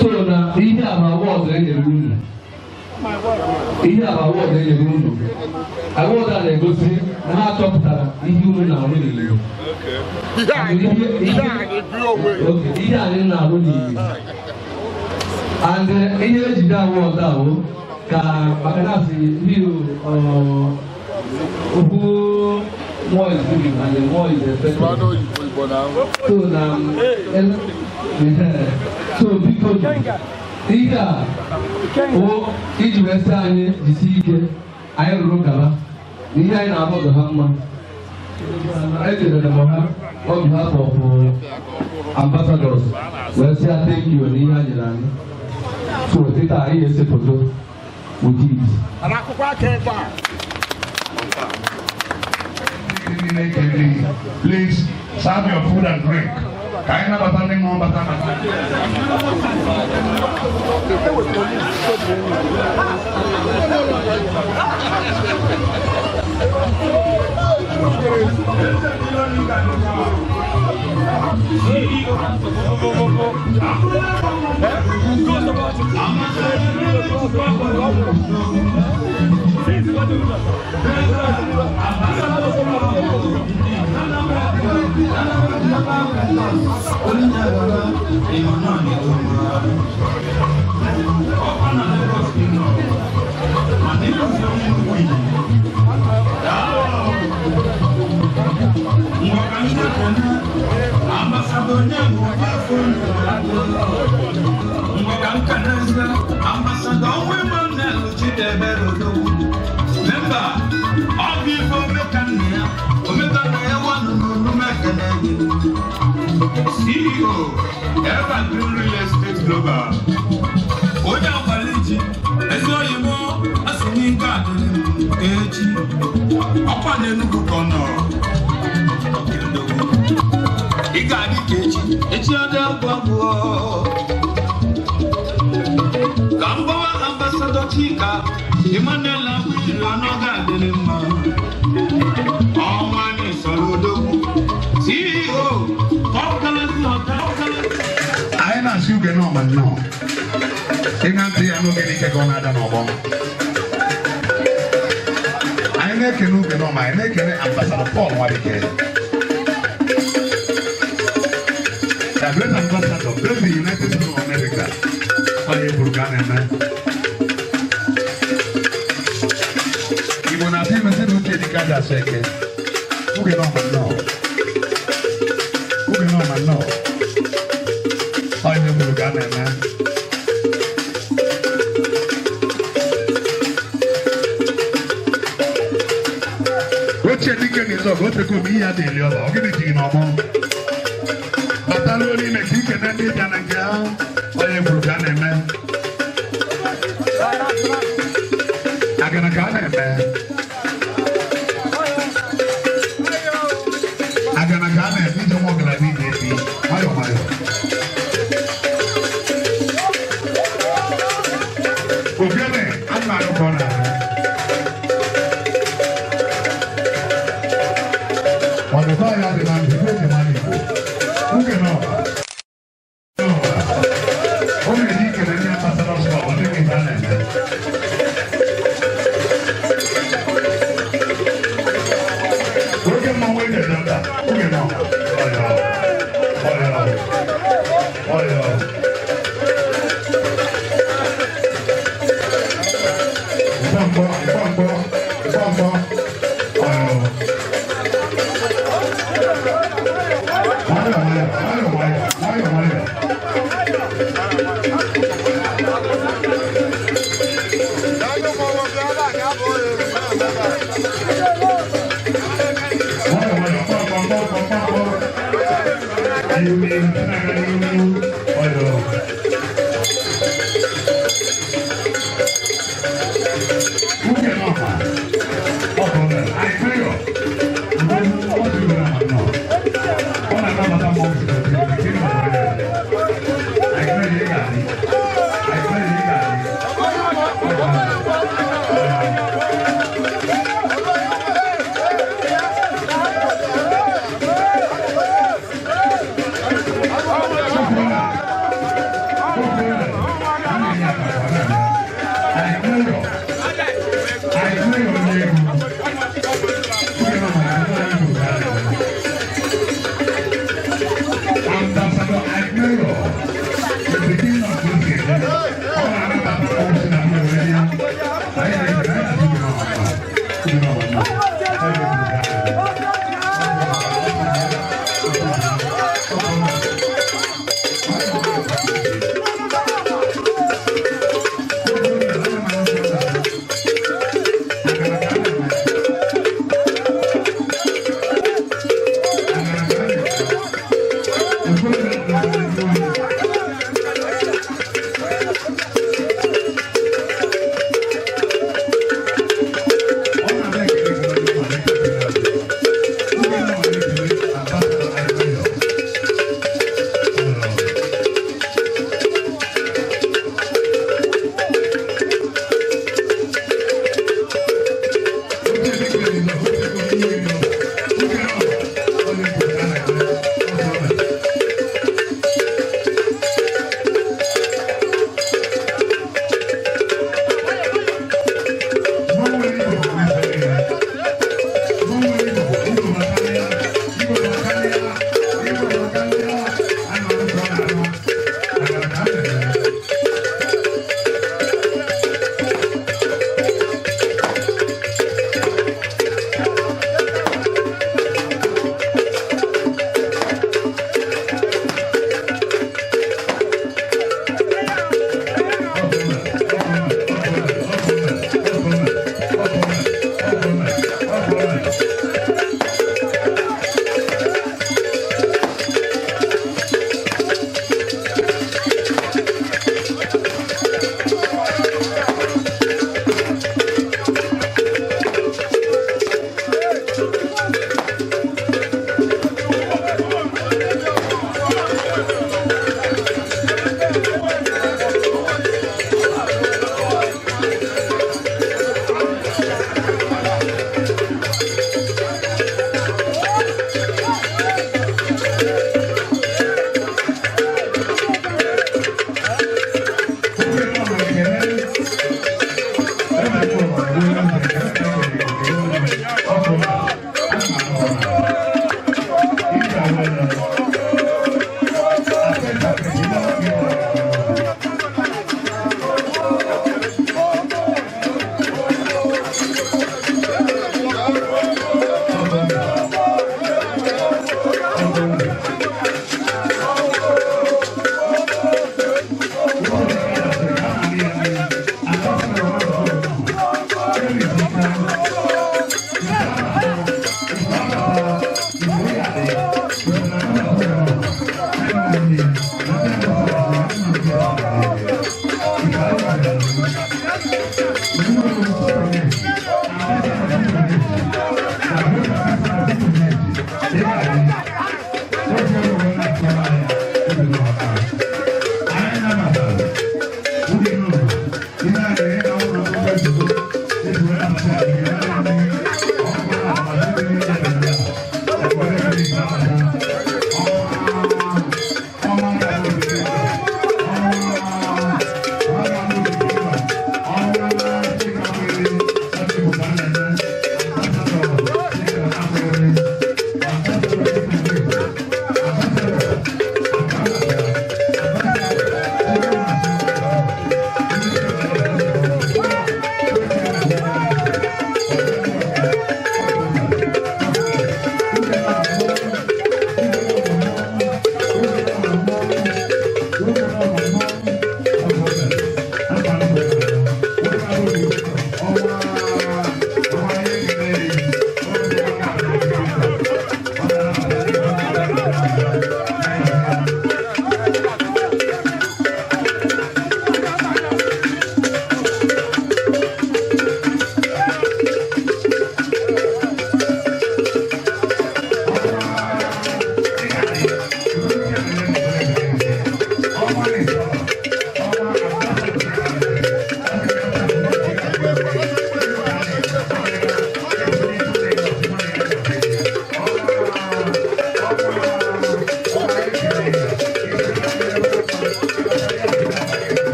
So na ihe a bụ award e nyere unu. Ihe a bụ award e nyere unu. Award a na-egosi na ha chọpụtara ihe unu na-arụ n'Igbo. Ihe anyị bi onwe. Okay, ihe anyị na-arụ n'Igbo. And ihe ejide award a bụ ka maka na asị ihe okwu more is given and the more is expected. So na so biko, ihe a o iji wee sị anyị jisie ike anyị rụrụ gaba na ihe anyị na-abụ dị ha mma. Ekelere m ha on behalf of ambassadors wee sị ya thank you na ihe a nyere anyị. So dịka anyị ese foto with it. A na-akụkwa aka ebe a. Please serve your food and drink. Ka anyị nabata ndị mmụọ bata bata. Member, ọ bụ ife omekanna ya, omekanna ya nwanụ n'onume ekene gị. CEO, Evergreen Real Estate Global. Onye akwali ji, ezi oyibo, asị n'ike adịrị m echi. Ọkwa n'Enugu ka ọ nọ. Ị ga-adị ka echi, echi ọ dị agwụ agwụ. Ka m gbawa Ambassador Chika Emmanuel Agbili ọnụ ga-adịrị mma. Ọnwa n'isọrọ odogwu. CEO, Top Galaxy Hotel. Anyị na-asị uge nọọma nnọọ. Ịṅa ntị ya n'oge n'ike ka ọ na-ada n'ọgbọ. Anyị na-ekene uge nọọma, anyị na-ekene Ambassador Paul Nwadike. The great ambassador, based in the United States of America. Onye kwuru ka a na-eme. Igbo na-asị imesi na uche dịka aja asụ eke. Uge nọọma nnọọ. Uge nọọma nnọọ. Onye kwuru ka a na-eme. Ochie dike n'Izọgụ, o tekwa ome ihe ya dị eli ọba, ọ gịnị ji gị n'ọgbọ? Bataruo n'ime ka ikene ndị bịa na nke ha, onye kwuru ka a na-eme. Agana ka a na-eme. Agana ka a na-eme ije nwa ọgaranya ije ebi, nwayọọ nwayọọ. Ogene, anụ arụ ka ọ na-eme. Ọdụkọ ya dị na ndụ, ife eji mara Igbo. Oge nọọba. Ọ na-eji ikele ndị Ambassadors Club, ọ dịghị ihe a na-eme. Oge mmanwụ eji eje nta, oge nọọba. Ọyọ, ọyọ, ọyọ. Mkpọmkpọ, mkpọmkpọ, mkpọmkpọ, ọyọ. Nwayọ nwayọ, nwayọ nwayọ, nwayọ nwayọ. Nwayọ nwayọ, mkpọmkpọ, mkpọmkpọ, mkpọmkpọ. Ihu n'ihu, na-aga n'ihu n'ihu, ọyọ. Uche n'ọha, ọ bụ ọbịa, anyị kpere ọ dị ugboro ama nnọọ. Ọ na-anabata mmụọ si n'otu ebe, gịnị ma ọ bụ ya? Anyị kpere ị ga-adị. Anyị kpere ị ga-adị. Ambassador Aguero, the beginning of this year, ọ na-anabata mmụọ si na mmiri ya. Anyị na-ekele, anyị na-asị gị n'ọma mma. Gị n'ọma mma. Anyị na-ekele gị.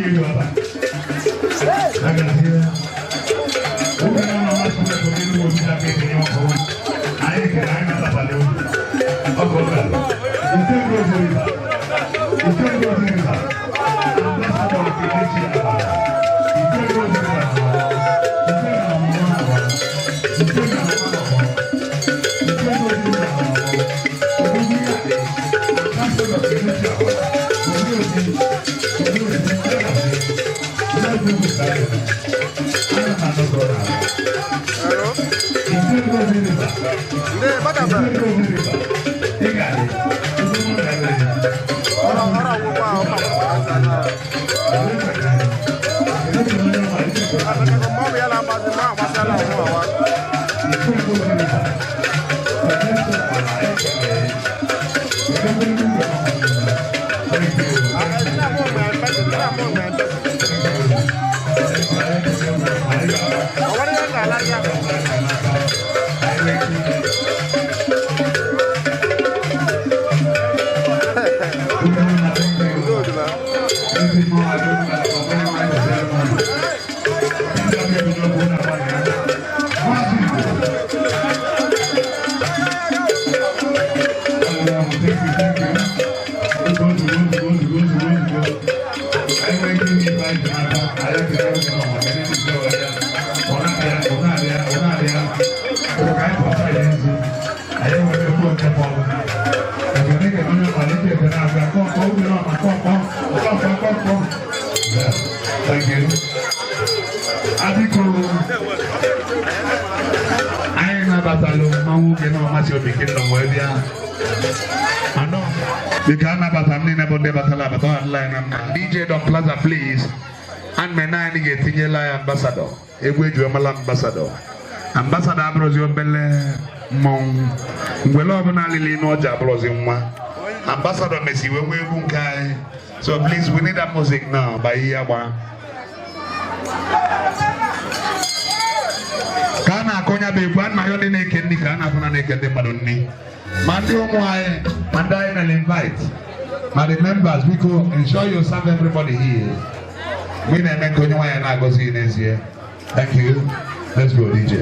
Thank you. Anyị nabatala mmanwụ nwoke na ọmasị obi kingdom wee bịa. Anọ biko anabata m niile bụ ndị batara abata ọ adịla anyị na mma. DJ Don Plaza please. And me na anyị ga-etinyela ya ambassador. Egwu eji ọmala ambassador. Ambassador abụrụzi obele mmọnwụ. Ngwele ọbụla lili n'ọja abụrụzi nwa. Ambassador mesi wee nwee egwu nke anyị. So please, we need that music now by Iyagba. Ka a na-akọnya bụ egwu, a na-ayọ ndị na-eke nri ka a na-afụ na na-eke ndị mmadụ nri. Ma ndị ụmụ anyị, ma ndị anyị mere invite, ma the members, biko ensure you serve everybody here. Mgbe ị na-eme nke onye nwaanyị na-agọzi n'ezie. Thank you. Let's go, DJ.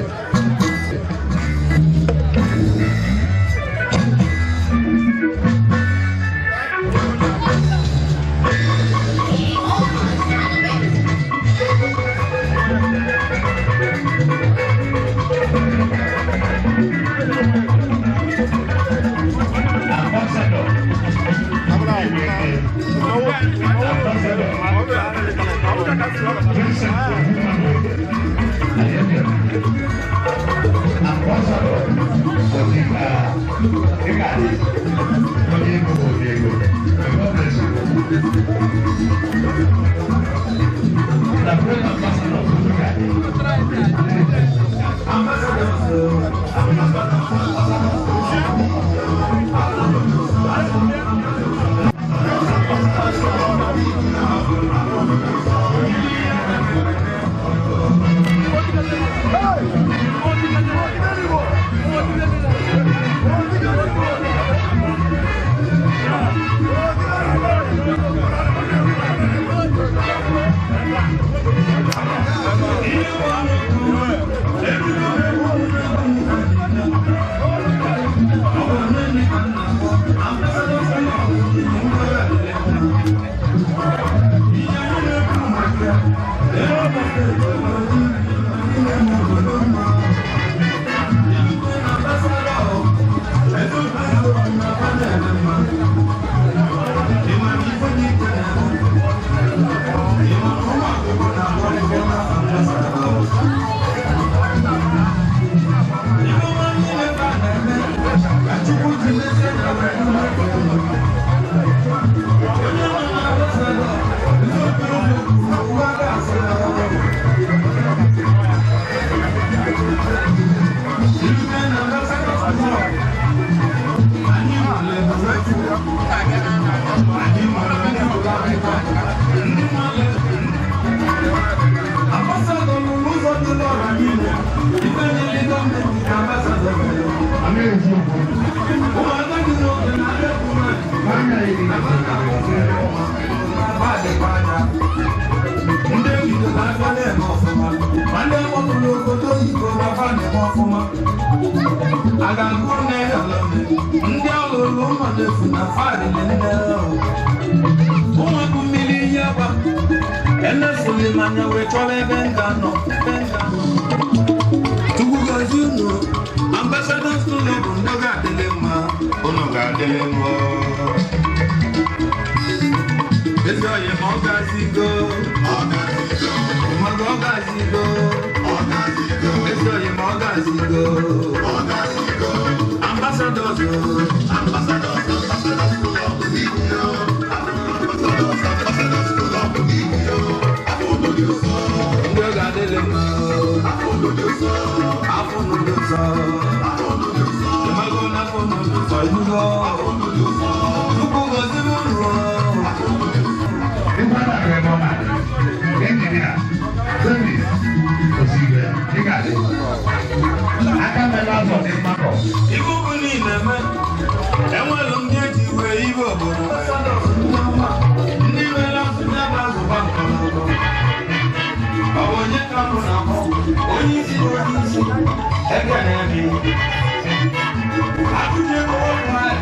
ọfụma. A ga-agụ na-eghele ndị ọlụlụ ụlọ na-efu na faịlị nne ụmụaka mmiri ihe gba emefuli m anya wee chọrọ ebe m ga-anọ ebe m ga-anọ. Chukwu gozie unu. Ambassadors Club ndị ga-adịlị mma, unu ga-adịlị mma. Ezi oyi ma ọ gazigo, mmaga ọ gazigo, ezi oyi ma ọ gazigo. Ambassadors o. Ndị ọ ga-adịlị mma, afọ n'ụdị nsọ. Ịmago na afọ n'ụdị nsọ, ịnụgo. Chukwu gozie unu o. Ife a na-agụ ebe ọ na-adị. Engineer, David Osigwe, ị ga-adị. Aka mere azọ dị mmakọ. Ife ugwu niile eme, enwelu ndị eji wee ibe obodo. Ndị nwere azụ ya bụ azụba nkọlọkọ. Ọ bụ onye ka mụ na-akpọ, onye isi na onye isi, ekene gị. Akụje ọgwụ anyị,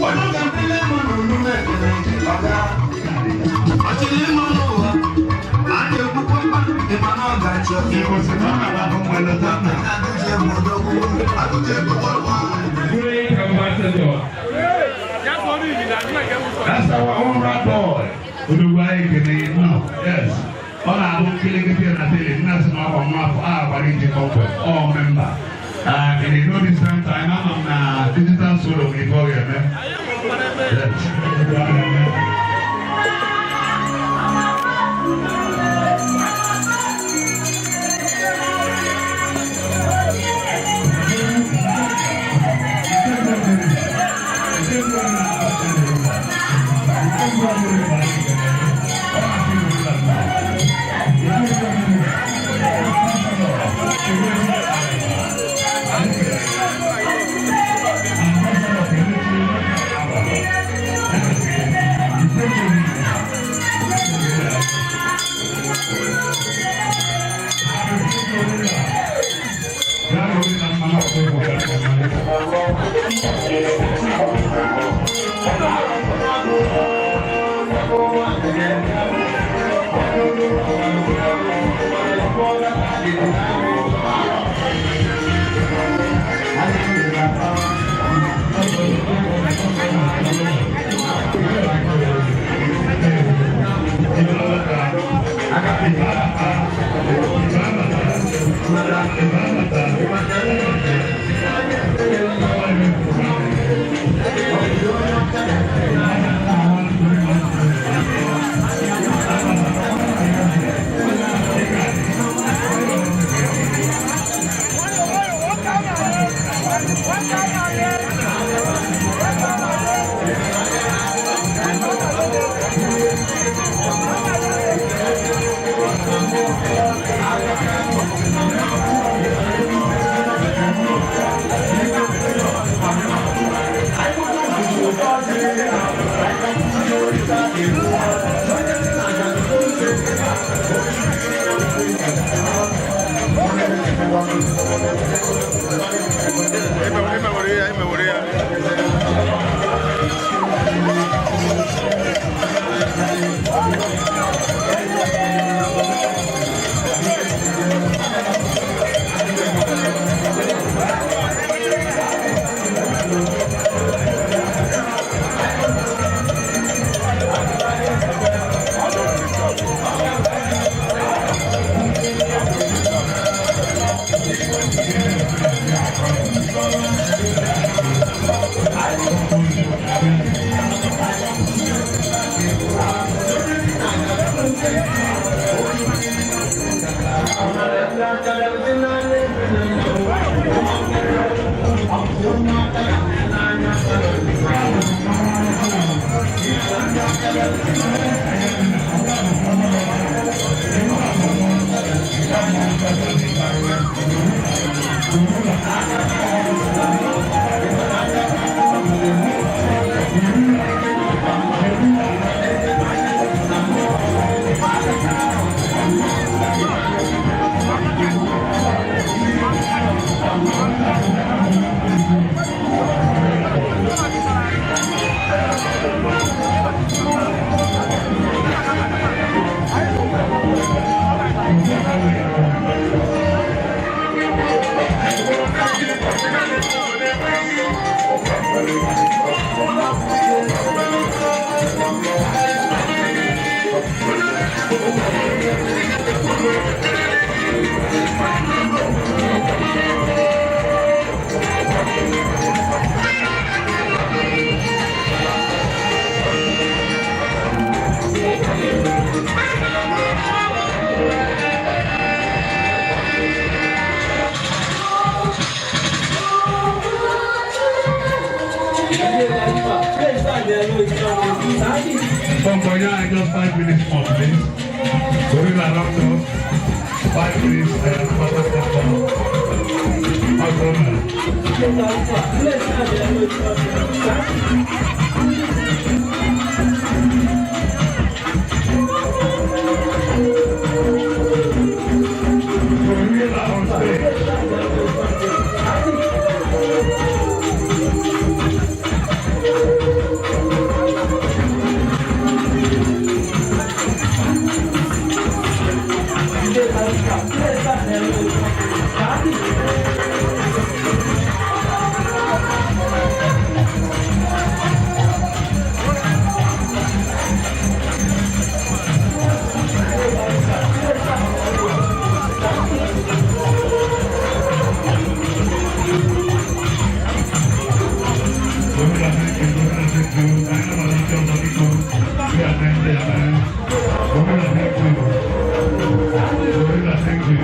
onye ga-adịle mụ na omume ekene gị, ọga. Ọchịrị ịmụ n'ụwa, a na-ekwukwa mkpa, ịma na ọ ga-achọ. Igbo si na ọ na-abụ mgbe lọta nna. Akụje Great ambassador. That's our own rat boy. Odogwu anyị kene no, yes. Ọ na-abụ nkilikiti na tele, nna sị na ọ bụ nwa afọ a gbara iji kpọmkwem, ọ member. In a no distant time, ama m na digital solo nwere ife ọ ga-eme. Yes. Pompoya, just 5 minutes more, please. Gorilla Raptor, 5 minutes, and Gorilla on stage. Gorilla, thank you. Gorilla, thank you. I know that you don't need to. Yeah, thank you, man. Gorilla, thank you. Gorilla, thank you.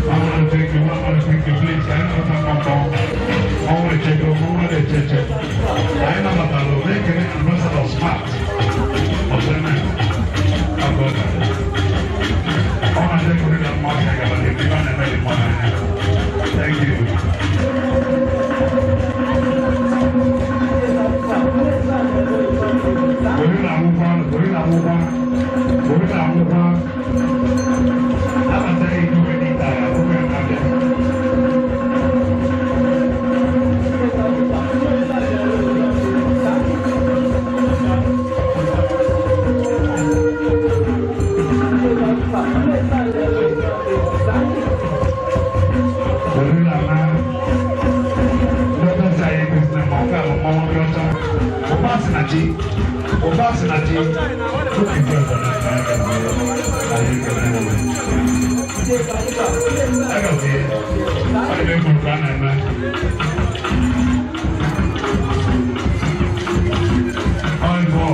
I want to thank you. I want to thank you. Please, I know that I'm on. I want to check. I want to check. I know that I'm making Ambassador Smart. Of the man. I want to thank Gorilla Mark. Thank you. Gorilla amụkwa, gorilla amụkwa, gorilla amụkwa. Abata ego n'ịta ya, oge na-abịa. Gorilla na ndọta anyị kwesịrị na ma ọ ga-abụ mmanwụ ndị ọcha. Ụba sị na chi, ụba sị na chi. Oge ndị ọzọ na-aka aka anyị ekele ụlọ. Agazie, ọ dị m ka a na-eme. Ọyịbọ.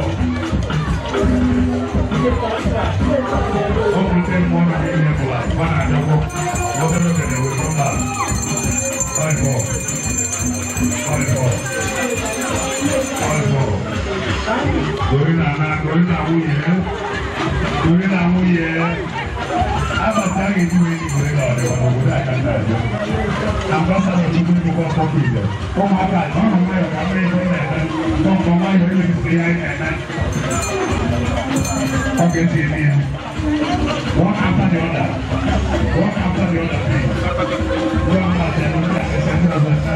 Ọ bụ ndị mmụọ na niile bụla, ọ na-adọkpọ. Obere oge na-ewepụ mba. Ọyịbọ. Ọyịbọ. Ọyịbọ. Gorilla na gorilla nwunye. Gorilla nwunye. Abata ga-eji wee ndị gorilla ọdịwa n'obodo a ka ndị ajọ. Ambassador Chukwu Ndukwu ọkpọkọ ile. Ụmụaka ọnụ nwayọọ ka mmiri ebe na-eme. Pọmpọ nwayọọ ilekọta ihe anyị na-eme. Ọ ga-esi eme ya. One after the other. One after the other, please. One after the other.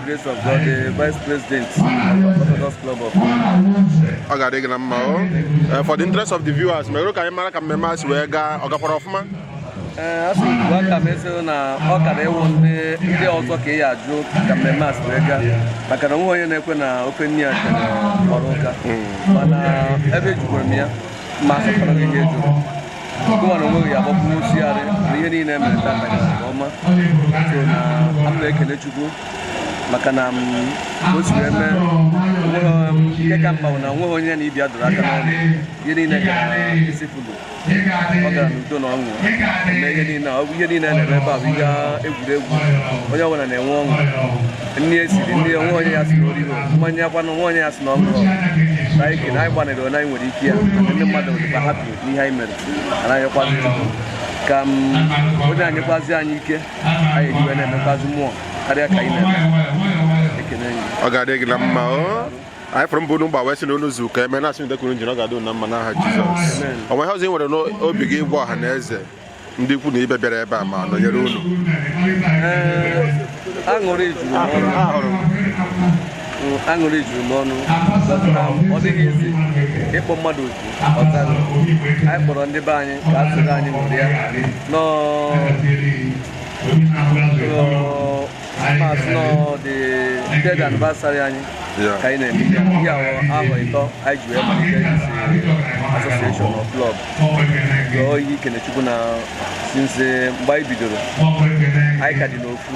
Grace of God, the Vice President of Orthodox Club of Ọ ga-adị gị na mma o. For the interest of the viewers, mere ka anyị mara ka mmemme a si wee gaa, ọ gakwara ọfụma? Ee, asị m kwuo aka m ezi na ọ kara ịwụ ndị ọzọ ka ị ya ajụ ka mmemme a si wee gaa, maka na onwe onye na-ekwe na ofe nne ya chere ọrụ ụka, mana ebe ejukwara m ya ma asọpụrụ gị ihe ejuru gụwa na onwe gị agbapụ osigharị na ihe niile e mere tata gara nke ọma. So na a m na-ekele Chukwu maka na o si wee mee nke ka mkpa bụ na onweghị onye na ibi adụrụ aka n'ọnụ, ihe niile gara isi fugo, ọ gara n'udo na ọṅụ eme ihe niile. Ọ bụ ihe niile na-eme ebe a bụ ihe egwuregwu, onye ọbụla na-enwe ọṅụ, nne esiri nne, onwe onye ya si na oriri mmanya kwanụ, onwe onye ya si na ọṅụ. Anyị kene anyị gbanịrị onye anyị nwere ike ya, maka ndị mmadụ dịkwa hapi n'ihe anyị mere. Anaghịkwazi Chukwu ka onye anyịkwazi anyị ike anyị ejiwe na-emekwazi mmụọ karịa ka anyị na-eme. Ekene gị. Ọ ga-adị gị na mma o. Anyị fụrụ mbụ unu gba wee sị na unu zu ka eme na-asị ndekuru njin, ọ ga-adị unu na mma n'aha Jizọs. O nweghị ọzọ ị nwere n'obi gị ịgwa ọha na eze ndị ikwu na ibe bịara ebe a ma nọnyere unu? Aṅụrị juru n'ọnụ, aṅụrị juru n'ọnụ. Ọ dịghị izi ịkpọ mmadụ oku ọtaghị. Anyị kpọrọ ndị be anyị ka a soro anyị ṅụrịa nọọ nọ the third anniversary anyị ka anyị na-eme ihe ahụ ịtọ anyị ji wee malite isi association of club. Gụọ ihe ikene Chukwu na since mgbe anyị bidoro anyị ka dị n'ofu,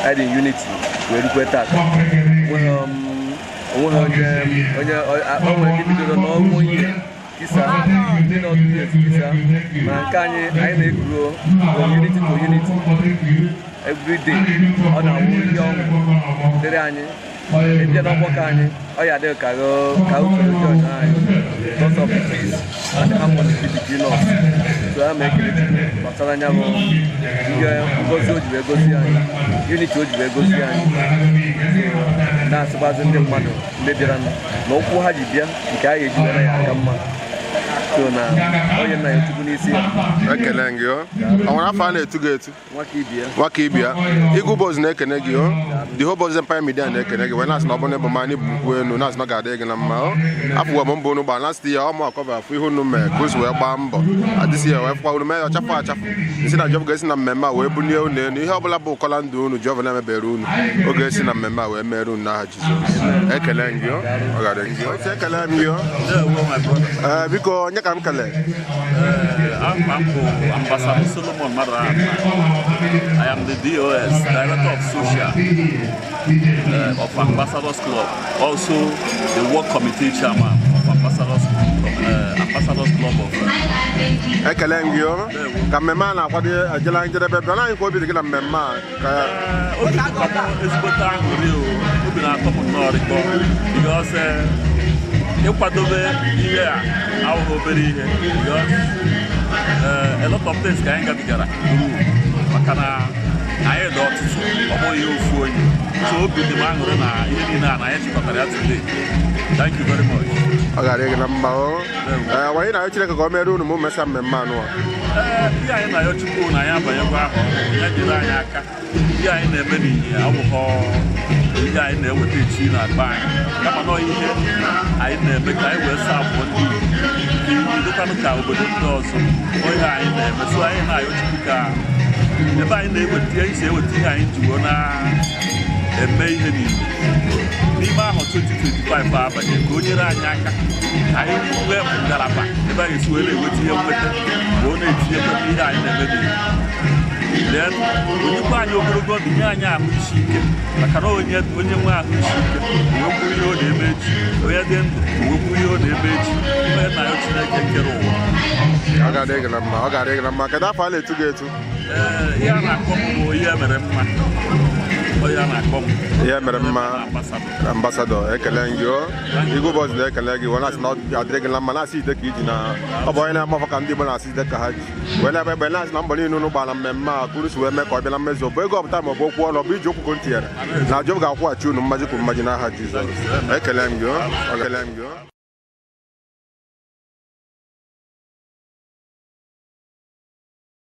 anyị dị unity wee rukwe tata. Onweghị onye onwe ndị bidoro n'ọnwụ ihe kisa ndị nọ kisa, ma nke anyị anyị na-egwuro from unity to unity every day. Ọ na-awụ ihe ọṅụ dịrị anyị ịbịa n'ọgbakọ anyị, ọ ya adịghị ka usoro ndị ọzọ anyị because of peace and harmony between us. So a ma ekele Chukwu gbasara anya bụ ihe ngozi o ji wee gozi anyị, unity o ji wee gozi anyị, na-asịkwazị ndị mmadụ ndị bịara na ụkwụ ha ji bịa nke anyị eji were ya aka mma. So na onye nna ya Chukwu n'isi ya. Ekele gị o. Ọ nwere afọ a na-etu gị etu? Nwaka ibie. Nwaka ibia. Igwe Boys na-ekene gị o. The Whole Boys Empire Media na-ekene gị wee na-asị na ọ bụrụ na ịbụ ma anyị bụ ukwu elu, na-asị na ọ ga-adị gị na mma o. Afụgwa m mbọ unu gbaa last year, ọmụ akọva afụ ihe unu mee ka o si wee gbaa mbọ adịsị ya wee fụkwa unu mee ya ọchafụ achafụ. Nsị na Jehova ga-esi na mmemme a wee bulie unu elu. Ihe ọbụla bụ ụkọla ndụ unu Jehova na-emebere unu, ọ ga-esi na mmemme a wee mere unu n'aha Jizọs. Ekele gị o. Ọ ga-adị gị o. Ekele m gị o. Ee, biko, onye ka m kelee? I'm Ambassador Solomon Mara. I am the DOS, Director of Social of Ambassadors Club. Also, the Work Committee Chairman of Ambassadors Club of Ekele m gị o. Ka mmemme a na-akwado ejela njedebe, bịa na anyị ka obi dị gị na mmemme a ka Obi dịkwa m ezigbote aṅụrị o. Obi na-atọ m nnọọ rịkọ because ịkwadobe ihe a awụghị obere ihe, because a lot of things ka anyị gabigara through, maka na anyị dị ọtụtụ, ọ bụghị ofu onye. So obi dị m aṅụrị na ihe niile a na anyị chịkọtara ya today. Thank you very much. Ọ ga-adị gị na mma o. Ee, wanyị na Chineke ka o mere unu ma mesịa mmemme anụ a. Ee, ihe anyị na-ayọ Chukwu na anyị abanyekwa ahụ, ya nyere anyị aka. Ihe anyị na-eme n'ihe abụghọ ihe anyị na-eweta echi na akpa anyị, kama nọ ihe anyị na-eme ka anyị wee saa abụọ ndị Igbo ka ihe dịkwanụ ka obodo ndị ọzọ. Ihe anyị na-eme, so anyị na-ayọ Chukwu ka ebe anyị na-eweta ihe si eweta ihe anyị jiwo na-eme ihe n'Igbo n'ime ahụ 2025 a abanye, ka o nyere anyị aka ka anyị nwee ngalaba ebe anyị esi wee na-eweta ihe nweta ka ọ na-etinyekwa n'ihe anyị na-eme n'Igbo. Then onyekwa anyị ogologo ndụ, nye anyị ahụ isi ike, maka na onye onye nwe ahụ isi ike onwekwu ihe ọ na-eme echi, onye dị ndụ onwekwu ihe ọ na-eme echi. Onye na ya Chineke kere ụwa. Ọ ga-adị gị na mma, ọ ga-adị gị na mma. Kedu afọ a na-etu gị etu? Ee, ihe a na-akpọ m bụ Ihe Mere Mma. Ihe a na-akpọ m. Ihe Mere Mma. Ambassador. Ambassador, ekele gị o. Igwe Boys na-ekele gị wee na-asị na ọ adịrị gị na mma, na-asị ide ka iji na ọ bụ onye na-amafọ ka ndị Igbo na-asị ide ka ha ji wee na-ebe egbe, na-asị na mbọ niile unu gbara mmemme a ka unu si wee mee ka ọ bịa na mmezu, bụ ego ọpụta ma ọ bụ okwu ọnụ, ọ bụ iji okwu ka unu tinyere, na Jehova ga-akwụghachi unu mmaji kwuru mmaji n'aha Jizọs. Ekele m gị o. Ekele m gị o.